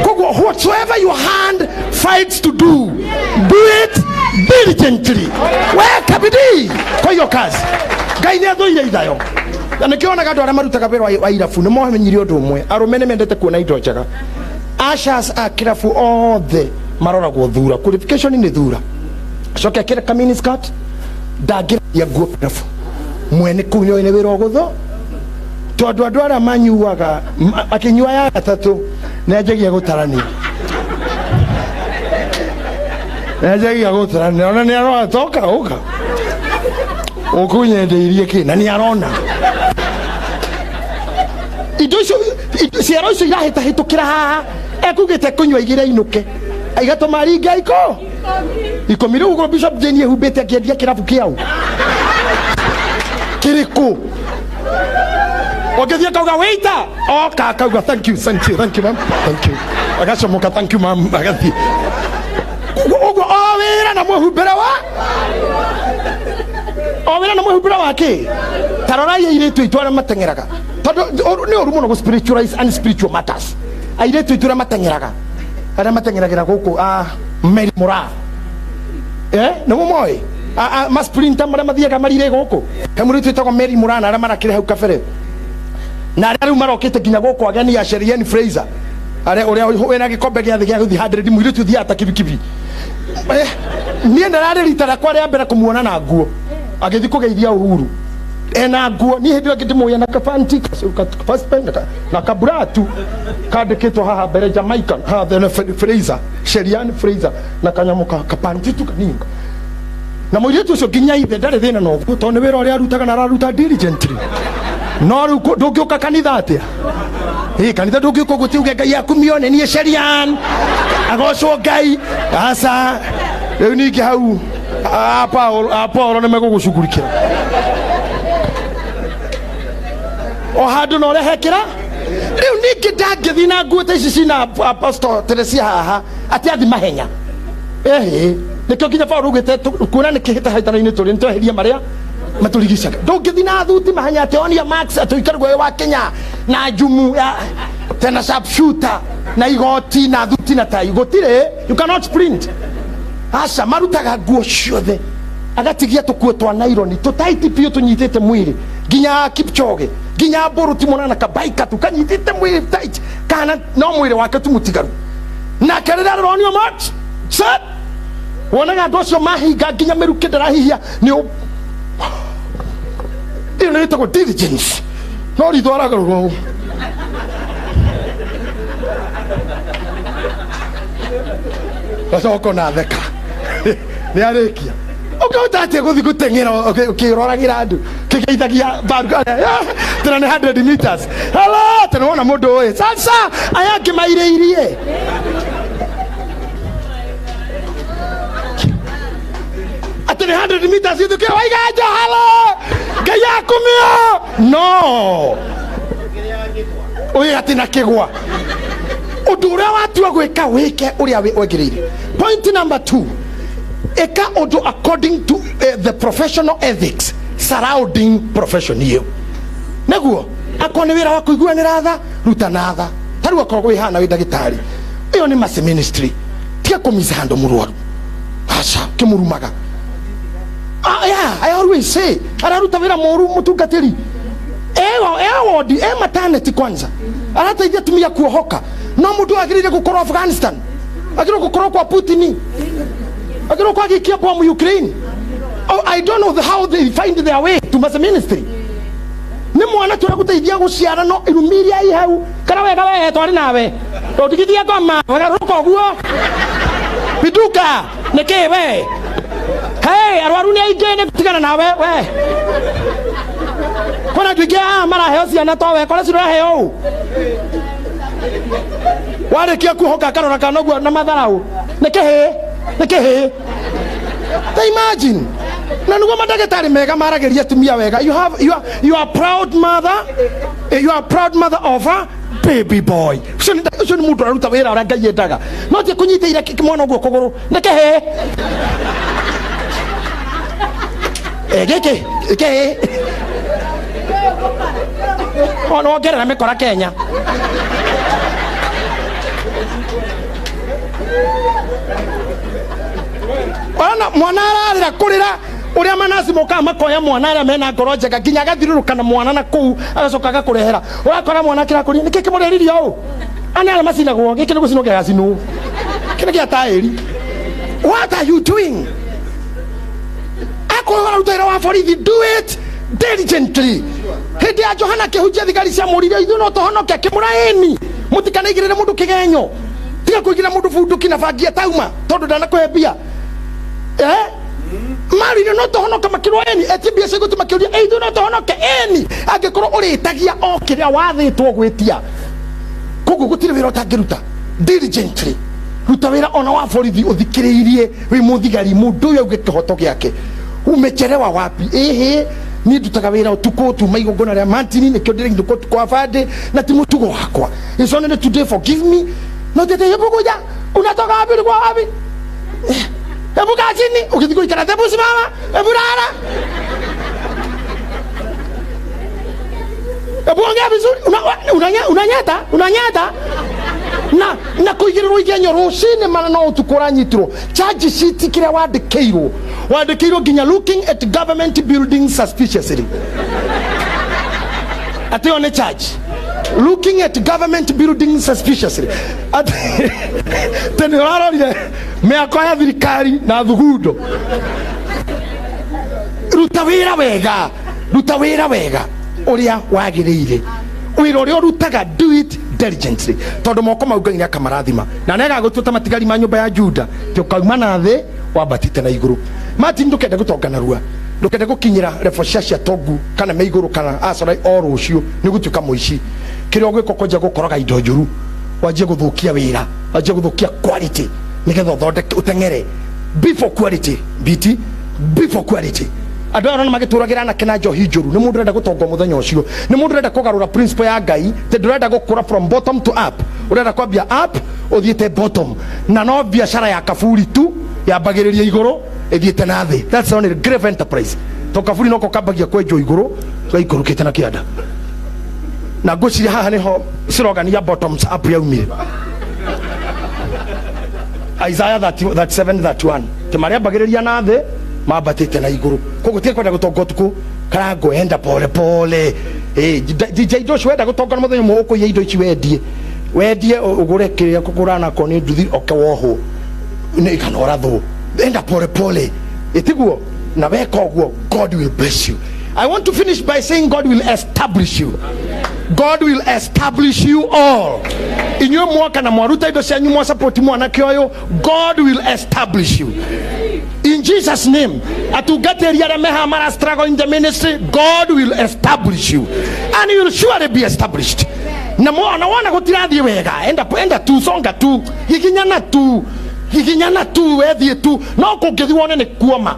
Koguo whatsoever your hand fights to do, do it diligently. Weka bidii kwa hiyo kazi. Ngai nĩ athũire ithayo. Na nĩkĩo onaga andũ arĩa marutaga wĩra wa irabu nĩ momenyire ũndũ ũmwe. Arũme nĩ mendete kuona indo njega. Ushers a kĩrabu othe maroragwo thura. Qualification nĩ thura. Acoke akĩre ka mini skirt ndangĩria nguo kĩrabu. Mwene kũu nĩoĩ nĩ wĩra ũgũthũ. Tondũ andũ arĩa manyuaga akĩnyua ya gatatũ nĩanjagia gũtarania. Nĩanjagia gũtarania. Ona nĩ arona toka ũka. Ũkũnyendeirie kĩ na nĩ arona. Indo icio ciaro icio irahĩtahĩtũkĩra haha ekugĩte kũnyua igĩrĩ ainũke. Aigatũma ringa iko ikũmi. Rĩu ũguo Bishop Jane ehumbĩte akĩendia kĩrabu kĩau kĩrĩkũ. Ũngĩthiĩ akauga waiter oka akauga thank you, thank you, thank you ma'am, thank you. Agacomoka thank you ma'am agathiĩ. Ũguo o wĩra na mwĩhumbĩre wa o wĩra na mwĩhumbĩre wa kĩ. Ta rorai airĩtu aitũ arĩa mateng'eraga. Tondũ nĩ ũru mũno gũ spiritualize and spiritual matters. Airĩtu aitũ arĩa mateng'eraga, arĩa mateng'eragĩra gũkũ a Mary Mura. Nĩ mũmoĩ? Ma sprinter marĩa mathiaga marire gũkũ. He mũirĩtu wĩtagwo Mary Mura na arĩa marakĩrĩ hau kabere. Na arĩa rĩu marokĩte nginya gũkũ ageni a Sherian Fraser. Arĩa ũrĩa wĩna gĩkombe gĩa thĩ gĩa gũthiĩ 100 mũirĩtu ũthiaga ta kibikibi. Niĩ ndararĩ rita rĩakwa rĩa mbere kũmuona na nguo. Agĩthiĩ kũgeithia Uhuru. Ena nguo niĩ hĩndĩ ĩyo ĩngĩ ndĩmũĩ na kabanti na kaburatu kandĩkĩtwo haha mbere Jamaica haha thene Fraser Sherian Fraser na kanyamũ kapanti tu kanini. Na mũirĩtu ũcio nginya ithe ndarĩ thĩna na ũguo tondũ nĩ wĩra ũrĩa arutaga na araruta diligently. No rĩu ndũngĩũka kanitha atĩa? Ĩ kanitha ndũngĩũka ũguo tiuge Ngai akumio nĩ niĩ Sherian agocwo Ngai. Aca rĩu ningĩ hau a Paul nĩ megũgũcugurikĩra. O handũ na ũrĩa hekĩra. Rĩu ningĩ ndangĩthiĩ na nguo ta ici cina Apostle Teresia haha atĩ athi mahenya. Ĩhĩ nĩkĩo nginya Paul augĩte kuona nĩ kĩhĩtahĩtano-inĩ tũrĩ nĩtweherie marĩa matũrigicaga. Ndũngĩthiĩ na thuti mahenya atĩ onia Max atĩ ũikare guoya wa Kenya na njumu ya tena sharpshooter na igoti na thuti na tai. Gũtirĩ, you cannot sprint. Aca marutaga nguo ciothe agatigia tũkuo twa naironi tũtaiti biũ tũnyitĩte mwĩrĩ nginya Kipchoge nginya Mbũrũ ti mwana na kabaika tu kanyitĩte mwĩrĩ tight kana no mwĩrĩ wake tu mũtigaru. Nake rĩrĩa aronio Max set Wonaga andũ acio mahinga nginya mĩrukĩ ndĩrahihia nĩ ĩyo nĩ ĩtagwo diligence. No ritho aragarũrwo ũũ. Gacoka na theka. Nĩ arĩkia. Ũngĩhota atĩa gũthiĩ gũteng'era ũkĩroragira andũ kĩgeithagia tena nĩ 100 meters. Hello, tena wona mũndũ ũĩ. Sasa aya angĩ mairĩirie. Atĩ nĩ 100 meters ithũkĩra waiga nja hello. Ngai akumio. No. Ũyũ atĩ na kĩgwa. Ũndũ ũrĩa watua gwĩka wĩke ũrĩa wagĩrĩire. Point number 2. Ĩka ũndũ according to the professional ethics surrounding profession ĩyo. Nĩguo akorwo nĩ wĩra wa kũiguanĩra tha, ruta na tha. Ta rĩu akorwo wĩ hana wĩ ndagĩtarĩ, ĩyo nĩ mercy ministry. Tiga kũmisa handũ mũrwaru. Aca, kĩmũrumaga. Yeah, I always say, araruta wĩra mũru mũtungatĩri. Eyo wodi, e maternity kwanza. Arateithia atumia kuohoka. No mũndũ agĩrĩire gũkorwo Afghanistan. Agĩrĩire gũkorwo kwa Putin. Agĩrĩire kwa gĩkia bomu Ukraine. Oh, I don't know how they find their way to mercy ministry. Nĩ mwana tũrĩa gũteithia gũciara no irumi iria i hau. Kana wega we twarĩ nawe. Ndũndigithie ngoma, wagarũrũka ũguo. Pinduka, nĩkĩ we? Hey, arwaru nĩ aingĩ nĩ gũtigana nawe we. Kwĩna andũ aingĩ haha maraheo ciana to we, kora ciraheo ũũ. Warĩkia kuohoka akarora kana ũguo na matharaũ. Nĩ kĩhĩ, nĩ kĩhĩ. Ta imagine. Na nĩguo mandagĩtarĩ mega maragĩria atumia wega. You have, you are, you are proud mother. You are proud mother of a baby boy. Ũcio nĩ mũndũ ũraruta wĩra ũrĩa Ngai endaga. No ti kũnyitĩire mwana ũguo kũgũrũ. Nĩ kĩhĩ. Gĩkĩ, kĩhĩ. Ona wongerera mĩkora Kenya. Ona mwana ararĩra kũrĩra ũrĩa manasi mokaga makoya mwana arĩa mena ngoro njega nginya agathirũrũka na mwana na kũu agacoka agakũrehera. Ũrakora mwana akĩrakũria nĩkĩ kĩmũrĩririe ũũ? Ana arĩa macinagwo gĩkĩ nĩ gũcinwo gĩgacinwo. Kĩrĩ gĩa taĩri. What are you doing? Akorwo ũraruta wĩra wa borithi, do it diligently. Hĩndĩ ya Johana akĩhunjia thigari ciamũririe ithuĩ no tũhonoke, akĩmũra ĩni mũtikanaigĩrĩre mũndũ kĩgenyo. Tiga kũigĩrĩra mũndũ bunduki na bangi atauma tondũ ndanakũhe mbia. Marire no tũhonoke makĩrwo ĩni, etie mbia cia igoti makĩũria ithuĩ no tũhonoke ĩni, angĩkorwo ũrĩtagia o kĩrĩa wathĩtwo gwĩtia. Koguo gũtirĩ wĩra ũtangĩruta diligently. Ruta wĩra ona wa borithi ũthikĩrĩirie wĩ mũthigari mũndũ ũyũ auge kĩhoto gĩake. Umechelewa wapi? Ĩhĩ, niĩ ndutaga wĩra ũtukũ, tuma igongona rĩa Martin, nĩkĩo ndĩrainũka ũtukũ wa Friday, na ti mũtugo wakwa. It's only today, forgive me. No tete hebu kuja, unatoka wapi, ulikuwa wapi? Hebu kaa chini, ukitaka kuikara, hebu simama, hebu lala. Hebu ongea vizuri, unanyata, unanyata. Na kuigĩrĩrwo igenyo rũcinĩ mana no ũtukũ ũranyitirwo. Charge sheet kĩrĩa wandĩkĩirwo. Wandĩkĩirwo nginya looking at government building suspiciously. Atĩ ĩyo nĩ charge. Looking at government building suspiciously. Atĩ tene ũrarorire mĩako ya thirikari na thugundo. Ruta wĩra wega. Ruta wĩra wega ũrĩa wagĩrĩire. Wĩra ũrĩa ũrutaga, do it diligently. Tondũ moko mau Ngai nĩakamarathima. Na nĩagagũtua ta matigari ma nyũmba ya Juda. Ti ũkauma na thĩ wambatĩte na igũrũ. Martin, ndũkende gũtonga narua. Ndũkende gũkinyĩra level cia tongu kana me igũrũ kana acora o rũciũ nĩ ũgũtuĩka mũici. Kĩrĩa ũgwĩka ũkwanjia gũkoroga indo njũru, wanjie gũthũkia wĩra, wanjie gũthũkia quality nĩgetha ũthondeke ũteng'ere. B for quality, BT, B for quality. Andũ aya nĩ magĩtũragĩra anake na njohi njũru. Nĩ mũndũ ũrenda gũtonga mũthenya ũcio. Nĩ mũndũ ũrenda kũgarũra principle ya Ngai, tondũ ndũrenda gũkũra from bottom to up. Ũrenda kwambia up ũthiĩte bottom. Na no biacara ya kaburi tu yambagĩrĩria igũrũ ĩthiĩte na thĩ. That's only grave enterprise. To kaburi noko kambagia kwenjwo igũrũ gaikũrũkĩte na kĩanda. Na ngwĩciria haha nĩho slogan ya bottoms up yaumire. Isaiah 37:31. Ti marĩambagĩrĩria na thĩ mambatĩte na igũrũ. Koguo tiga kwenda gũtonga ũtukũ, karango enda pole pole. DJ indo icio wenda gũtonga na mũthenya ũmwe ũkũiya indo ici wendie. Wendie ũgũre kĩrĩa kũgũra nako nĩ nduthi oke wohwo. Nĩ kana ũrathwo. Enda pole pole. Itiguo na weka ũguo, God will bless you. I want to finish by saying God will establish you. God will establish you all. Inyuĩ mwoka na mwaruta indo cianyu mwa support mwanake ũyũ, God will establish you. In Jesus' name. Atungatĩri arĩa mehaha mara struggle in the ministry, God will establish you. And you will surely be established. Na mwana wana gũtirathiĩ wega, enda enda tu, songa tu, giginyana tu, giginyana tu, wethiĩ tu, no kũngĩthiĩ wone nĩ kuoma.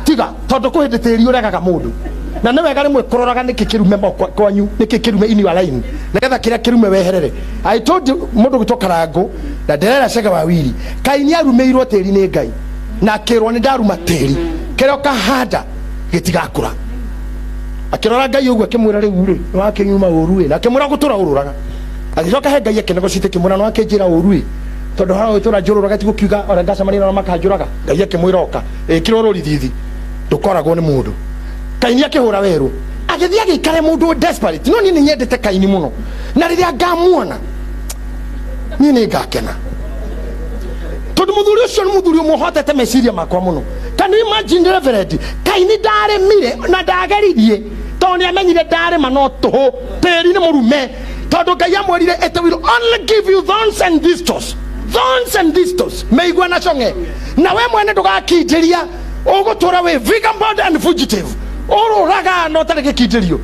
Tiga, tondũ kwĩ hĩndĩ tĩri ũregaga mũndũ. Na nĩ wega rĩmwe kũroraga nĩkĩ kĩrume kwanyu, nĩkĩ kĩrume in your line, nĩgetha kĩrĩa kĩrume weherere. I told you mũndũ gwĩtwo Karangũ na ndĩrera Cege wa Wiri, Kaini arumĩirwo tĩri nĩ Ngai na akĩrwo nĩ ndaruma tĩri, kĩrĩa ũkahanda gĩtigakũra. Akĩrora Ngai ũguo akĩmwĩra rĩu rĩ, nĩwakĩnyuma ũru ĩ, na akĩmwĩra gũtũra ũrũraga. Agĩcoka he Ngai akĩnegotiate akĩmwĩra nĩwakĩnjĩra ũru ĩ, tondũ haha ũtũra njũrũraga ti gũkiuga ona ngacemania nao makanjũraga. Ngai akĩmwĩra oka, ĩkĩrwo rũri thithi, ndũkoragwo nĩ mũndũ. Kaini akĩhũra werũ, agĩthiĩ agĩikare mũndũ desperate. No niĩ nĩ nyendete Kaini mũno, na rĩrĩa ngamuona niĩ nĩ ngakena, tondũ mũthuri ũcio nĩ mũthuri ũmwe ũhotete meciria makwa mũno. Can you imagine, Reverend? Kaini ndarĩmire na ndageririe, tondũ nĩ amenyire ndarĩma no tũhũ, tĩri nĩ mũrume, tondũ Ngai amwĩrire it will only give you thorns and thistles, thorns and thistles, mĩigua na cong'e, na we mwene ndũgakindĩria, ũgũtũra wĩ vagabond and fugitive, ũrũraga na ũtarĩ gĩkindĩrio.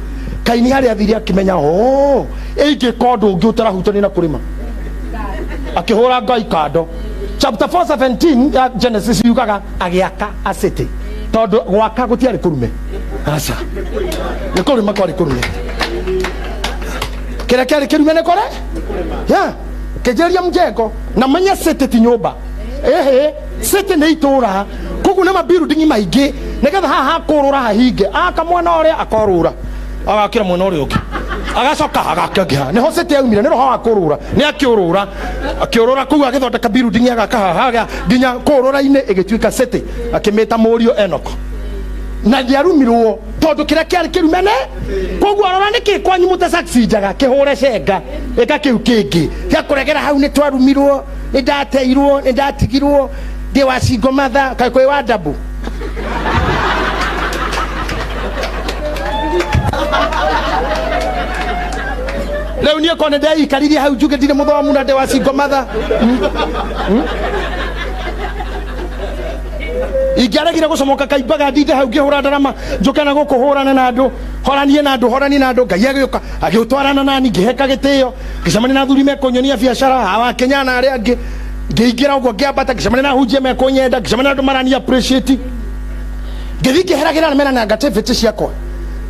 Kaini harĩa athire akĩmenya, oh, ingĩka ũndũ ũngĩ ũtarahutania na kũrĩma, akĩhũra Ngai kando. Chapter 4:17 ya Genesis yugaga agĩaka a city, tondũ gwaka gũtiarĩ kũrume, aca nĩ kũrĩma kwarĩ kũrume. Kĩrĩa kĩarĩ kĩrume nĩ kũre ya kĩnjĩrĩria mjengo, na menye city ti nyũmba, ehe, city nĩ itũra, koguo nĩ mabuilding maingĩ, nĩgetha haha hakũrũra hahinge, aka mwena ũrĩa akorũra agakĩra mwena ũrĩa ũngĩ, agacoka agaka ũngĩ haha. Nĩho city yaumire, nĩ roho wa kũrũra, nĩ akĩũrũra, akĩũrũra kũu agĩthondeka building agaka haha nginya kũrũra-inĩ ĩgĩtuĩka city, akĩmĩta mũriũ Enoch. Na ndiarumirwo tondũ kĩrĩa kĩarĩ kĩrumene. Koguo rora nĩkĩ kwanyu mũtacacinjaga, kĩhũre cenga, ĩka kĩu kĩngĩ gĩa kũregera hau, nĩ twarumirwo, nĩ ndateirwo, nĩ ndatigirwo, ndĩ wa single mother, kaĩ kwĩ wa ndabu. Rĩu niĩ korwo nĩ ndeikaririe hau njuge ndirĩ mũthomu na ndĩ wa single mother, ingĩaregire gũcomoka kaimbaga ndinde hau ngĩhũra ndarama, njũke na gũkũ hũrane na andũ, horanie na andũ, horanie na andũ. Ngai agĩũka agĩũtwarana nani, ngĩheka gĩtĩo, ngĩcemania na athuri mekũnyonia biacara, awa Kenya na arĩa angĩ, ngĩingĩra ũguo ngĩambata, ngĩcemania na ahunjia mekũnyenda, ngĩcemania na andũ marani appreciate, ngĩthiĩ ngĩheragĩra mena na negativity ciakwa,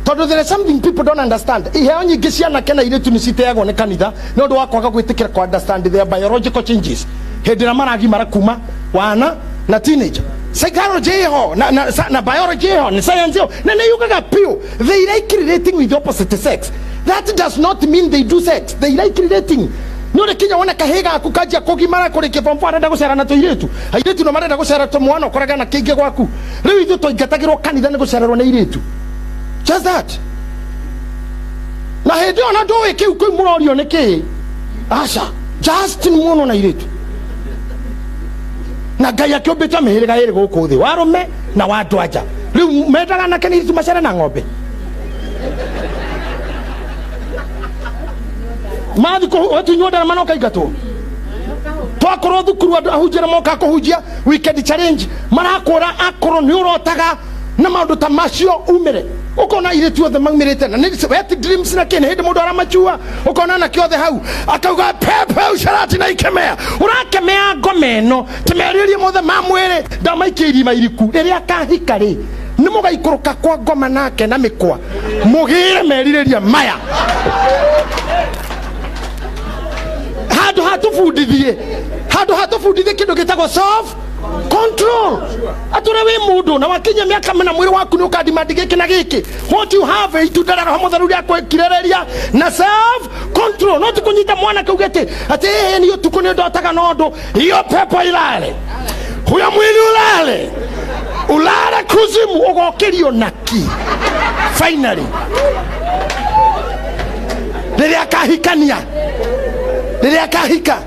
tondũ there is something people don't understand. Iheo nyingĩ cia anake na airĩtu nĩ citeagwo nĩ kanitha nĩ ũndũ wa kwaga gwĩtĩkĩra kũ understand their biological changes hĩndĩ ĩrĩa maragimara kuma wana na teenager. Psychology ĩho na, na, na biology ĩho na science ĩho na nĩ yugaga piũ, they like relating with the opposite sex. That does not mean they do sex, they like relating. Nĩ ũrĩ kinya wona kahĩĩ gaku kanjia kũgimara kũrĩkia form 4, arenda gũcera na tũirĩtu, airĩtu no marenda gũcera tũmwana, ũkoraga na kĩingĩ gwaku. Rĩu ithuĩ twaingatagĩrwo kanitha nĩ gũcererwo nĩ airĩtu, just that. Na hĩndĩ ĩyo na ndũĩ kĩu kĩu mũrorio nĩ kĩĩ, aca, just nĩ muonwo na airĩtu. Na Ngai akĩũmbĩte mĩhĩrĩga ĩrĩ gũkũ thĩ, wa arũme na wa andũ anja. Rĩu mendaga anake na airĩtu macere na ng'ombe, mathi watunywo ndarama no kaingatwo. Twakorwo thukuru andũ ahunjia nĩ moka kũhunjia weekend challenge, marakwĩra akorwo nĩ ũrotaga na maũndũ ta macio umĩre, ũkona airĩtu othe maumĩrĩte na nĩ wet dreams na kĩ, nĩ hĩndĩ mũndũ aramachua, ũkona anake othe hau akauga pepe ucarati na ikemea, ũrakemea ngoma ĩno tĩmerĩrie mothe ma mwĩrĩ ndamaikia irima iriku. Rĩrĩa akahika rĩ, nĩ mũgaikũrũka kwa ngoma nake na mĩkwa mũgĩre merirĩria maya. Handũ hatũbundithie, handũ hatũbundithie kĩndũ gĩtagwo self control. Atũre wĩ mũndũ na wakinya mĩaka mĩna mwĩrĩ waku nĩ ũkandimandi gĩkĩ na gĩkĩ. What you have, itunda rĩa Roho Mũtheru rĩa kwĩkirĩrĩria na self control, no ti kũnyita mwana kau gĩtĩ atĩ ĩĩ niĩ ũtukũ nĩ ndotaga na ũndũ. Hiyo pepo ilale, huyo mwili ulale, ulale kuzimu, ũgokĩrio naki finally rĩrĩa akahikania, rĩrĩa akahika.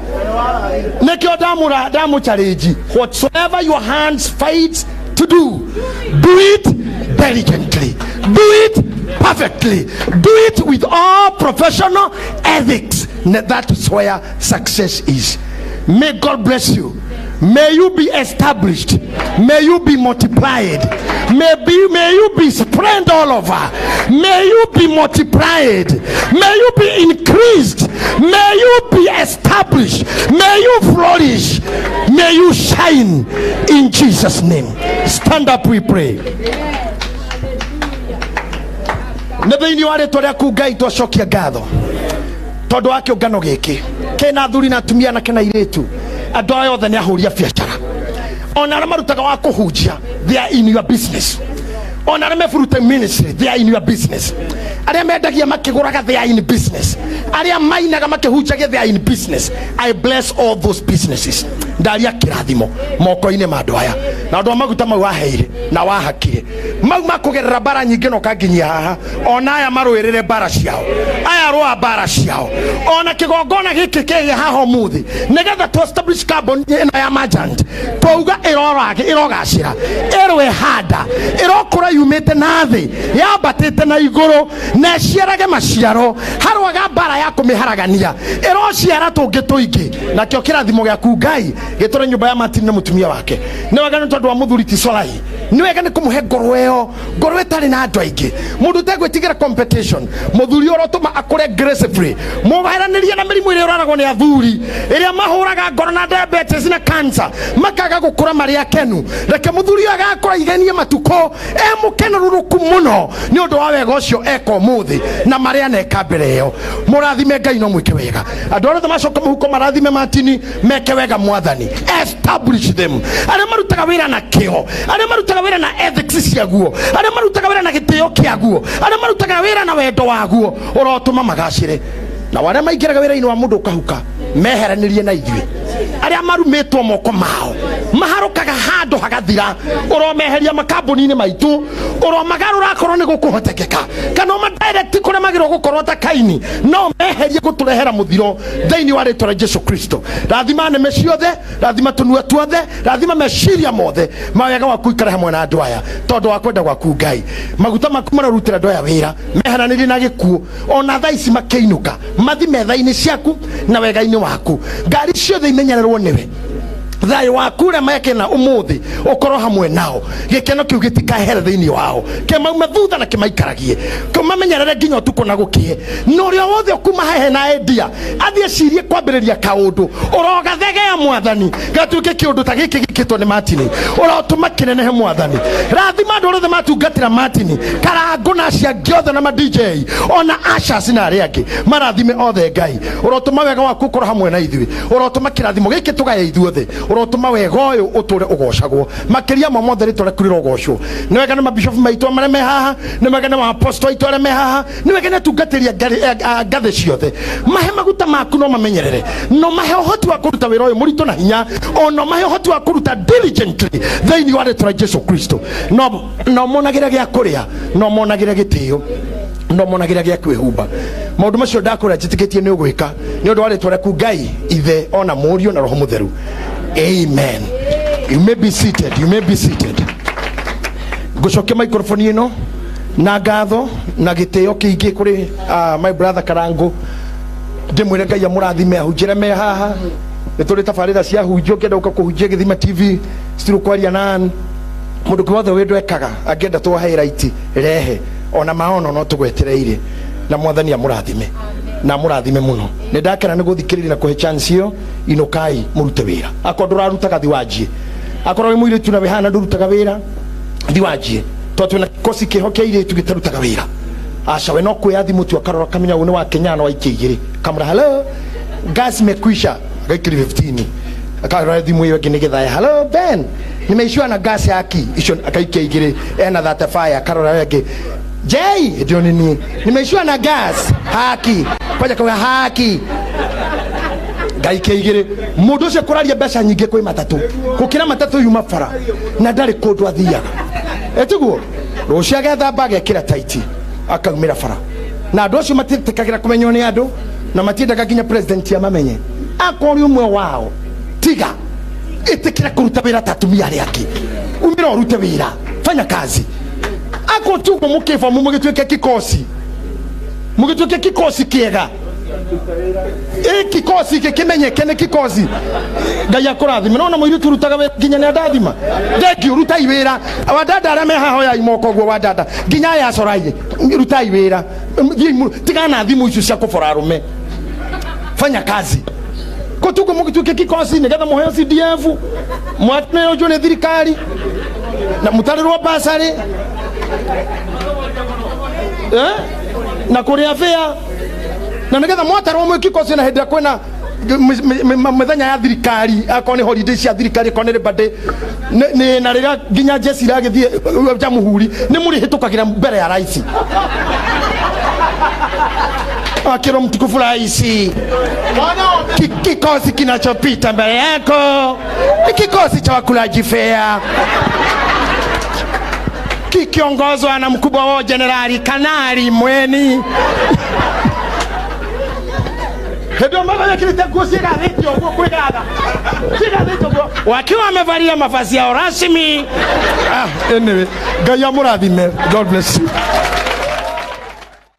Nĩkĩo ndamũra ndamũ-challenge, whatsoever your hands fight to do, do it diligently, do it perfectly, do it with all professional ethics. That's where success is. May God bless you. May you be established. May you be multiplied. May you be spread all over. May you be multiplied. May you be increased. May you be established. May you flourish. May you shine in Jesus' name. Stand up, we pray. Nĩ thĩinĩ wa rĩtwa rĩaku Ngai twacokia ngatho tondũ wa kĩũngano gĩkĩ kĩna athuri na atumia na kena airĩtu. Andũ aya othe nĩ ahũri a biacara, ona arĩa marutaga wa kũhunjia, they are in your business. Ona arĩa meburuta ministry, they are in your business. Arĩa mendagia makĩgũraga, they are in business. Arĩa mainaga makĩhunjagia, they are in business. I bless all those businesses. Ndaria kĩrathimo moko-inĩ ma andũ aya na ũndũ wa maguta mau waheire na wahakire mau makũgerera mbara nyingĩ na ũkanginyia haha. Ona aya marũĩrĩre mbara ciao, aya rũa mbara ciao, ona kĩgongona gĩkĩ kĩgĩa haha ũmũthĩ nĩgetha tu establish carbon ĩno ya merchant, twauga ĩrogacĩra, ĩrwehanda, ĩrokũra yumĩte na thĩ yambatĩte na igũrũ na ĩciarage maciaro. Harwaga mbara ya kũmĩharagania, ĩrociara tũngĩ tũingĩ. Nakĩo kĩrathimo gĩaku Ngai gĩtũre nyũmba ya Martin na mũtumia wake. Nĩ wega nĩ tondũ wa mũthuri ti Solai, nĩ wega nĩ kũmũhe ngoro ĩyo, ngoro ĩtarĩ na andũ aingĩ, mũndũ ũtegwĩtigĩra competition. Mũthuri ũrotũma akũre gracefully, mũheranĩrie na mĩrimũ ĩrĩa ĩraragwo nĩ athuri, ĩrĩa mahũraga ngoro na diabetes na cancer, makaga gũkũra marĩ akenu. Reke mũthuri ũyũ agakũra igenie matukũ e mũkenerũrũku mũno nĩ ũndũ wa wega ũcio eka ũmũthĩ na marĩa aneka mbere ĩyo. Mũrathime Ngai no mwĩke wega. Andũ arĩa othe macoka mũhuko marathime Martini, meke wega Mwathani. Establish them. Arĩa marutaga wĩra na kĩo, arĩa marutaga wĩra na ethics ciaguo, arĩa marutaga wĩra na gĩtĩo kĩaguo, arĩa marutaga wĩra na wendo waguo, ũrotũma magacĩre. Na arĩa maingĩraga wĩra-inĩ wa mũndũ ũkahuka, meheranĩrie na ithuĩ. Arĩa marumĩtwo moko mao maharũkaga handũ hagathira, ũromeheria makambuni-inĩ maitũ, ũromagarũra akorwo nĩ gũkũhotekeka, kana ũmadirect kũrĩa magĩrĩirwo gũkorwo ta Kaini, no meherie gũtũrehera mũthiro thĩinĩ wa rĩtwa rĩa Jesu Kristo. Rathima nĩme ciothe, rathima tũnua tuothe, rathima meciria mothe. Mawega waku ikare hamwe na andũ aya tondũ wa kwenda gwaku Ngai. Maguta maku mararutĩra andũ aya wĩra, meheranĩrie na gĩkuũ. Ona thaa ici makĩinũka mathi metha-inĩ ciaku na wega-inĩ waku. Ngari ciothe imenyererwo nĩwe. Thayũ waku ũrĩa mekena ũmũthĩ ũkorwo hamwe nao. Gĩkeno kĩu gĩtikahere thĩinĩ wao, kĩmaume thutha na kĩmaikaragie, kĩmamenyerere nginya ũtukũ na gũkĩe. Na ũrĩa wothe ũkuma hehe na endia athiĩ ecirie kwambĩrĩria kaũndũ, ũrogathegea Mwathani gatuĩke kĩũndũ ta gĩkĩ gĩkĩtwo nĩ Martini, ũrotũma kĩnenehe Mwathani. Rathima andũ othe matungatĩra Martini, Karangũ na acio angĩ othe na ma DJ ona ushers na arĩa angĩ, marathime othe Ngai. Ũrotũma wega waku ũkorwo hamwe na ithuĩ, ũrotũma kĩrathimo gĩkĩ tũgaye ithuothe, ũrotũma wega ũyũ ũtũre ũgocagwo makĩria ma mothe. Rĩtwa rĩaku rĩrogocwo. Nĩ wega nĩ mabishofu maitũ marĩa me haha, nĩ wega nĩ maaposto aitũ arĩa me haha, nĩ wega nĩ atungatĩri a ngathĩ ciothe. Mahe maguta maku no mamenyerere, no mahe ũhoti wa kũruta wĩra ũyũ mũritũ na hinya, ona mahe ũhoti wa kũruta diligently thĩinĩ wa rĩtwa rĩa Jesu Kristo. No monagĩre gĩa kũrĩa, no monagĩre gĩtĩo, no monagĩre gĩa kwĩhumba. Maũndũ macio ndakũrĩa njĩtĩkĩtie nĩ ũgwĩka nĩ ũndũ wa rĩtwa rĩaku Ngai Ithe ona Mũriũ na Roho Mũtheru. Amen. You may be seated, you may be seated. Ngũcokia microphone ĩno na ngatho na gĩtĩo kĩingĩ kũrĩ my brother Karango, ndĩmwĩre Ngai amũrathime ahunjĩre me haha. Nĩ tũrĩ tabarĩra cia hunjio, ũngĩenda gũka kũhunjia Gĩthima TV still kwaria na mũndũ wothe wĩndũ ekaga, angĩenda twohe raiti rehe ona maono no tũgwetereire. Na Mwathani amũrathime na amũrathime mũno. Nĩ ndakena nĩ gũthikĩrĩria na kũhe chance ĩyo. Inũkai mũrute wĩra. Akorwo ndũrarutaga, thi wanjie. Akorwo wĩ mũirĩtu na wĩ haha na ndũrutaga wĩra, thi wanjie, tondũ twĩna kosi kĩho kĩa airĩtu gĩtarutaga wĩra. Aca we no kuoya thimũ tu, akarora kamenya ũyũ nĩ wa Kenya no aikie igĩrĩ, kamũra, "Hello, gas imekwisha," agaikĩria 15, akarora thimũ ĩyo ĩngĩ nĩ gĩthaya, "Hello Ben, nimeishiwa na gas yaki," icio akaikia igĩrĩ, ena 35, akarora ĩyo ĩngĩ, "Jay, ndio nini, nimeishiwa na gas haki kwaja kauga haki," ngaikia igĩrĩ. Mũndũ ũcio kũraria mbeca nyingĩ kwĩ matatũ gũkĩra matatũ yuma bara na ndarĩ kũndũ athiaga. Etiguo rũciũ agethamba, agekĩra taiti, akaumĩra bara, na andũ acio matiĩtĩkagĩra kũmenywo nĩ andũ na matiendaga nginya president amamenye. Akorwo ũmwe wao tiga ĩtĩkĩra kũruta wĩra ta atumia arĩa angĩ, umĩra ũrute wĩra, fanya kazi. Akorwo ti ũguo mũkĩbomu mũgĩtuĩke kikosi, mũgĩtuĩke kikosi kĩega, ĩ kikosi gĩkĩmenyeke nĩ kikosi. Ngai akũrathime. Nona mũirĩtu ũrutaga wĩra nginya nĩ andathima. Thank you, rutai wĩra. Wadada arĩa me haha oyai moko ũguo, wadada nginya aya acorai, rutai wĩra. Thiĩi tigana na thimũ icio cia kũbora arũme, fanya kazi. Kotuko mũgĩtuĩke kikosi nĩgetha mũheo CDF, mwaneonjwo nĩ thirikari na mũtarĩrwo basarĩ, eh? Na kũrĩa bĩa na nĩgetha mwatarwo mwĩ kikosi, na hĩndĩ ĩrĩa kwĩna mĩthenya ya thirikari, akorwo nĩ holiday cia thirikari, akorwo nĩ Labor Day, na rĩrĩa nginya jeshi iragĩthiĩ jamhuri, nĩ mũrĩhĩtũkagĩra mbere ya raisi akĩrwo mtukufu raisi, kikosi kinachopita mbele yako ni kikosi cha wakulaji fea kikiongozwa na mkubwa wao Jenerali Kanali Mweni. Hĩndĩ ĩyo magayekĩrĩte nguo ciĩgathĩte ũguo, kwĩgatha ciĩgathĩte ũguo, wakiwa wamevalia mavazi yao rasmi. Ah, anyway, Ngai amũrathime. God bless you.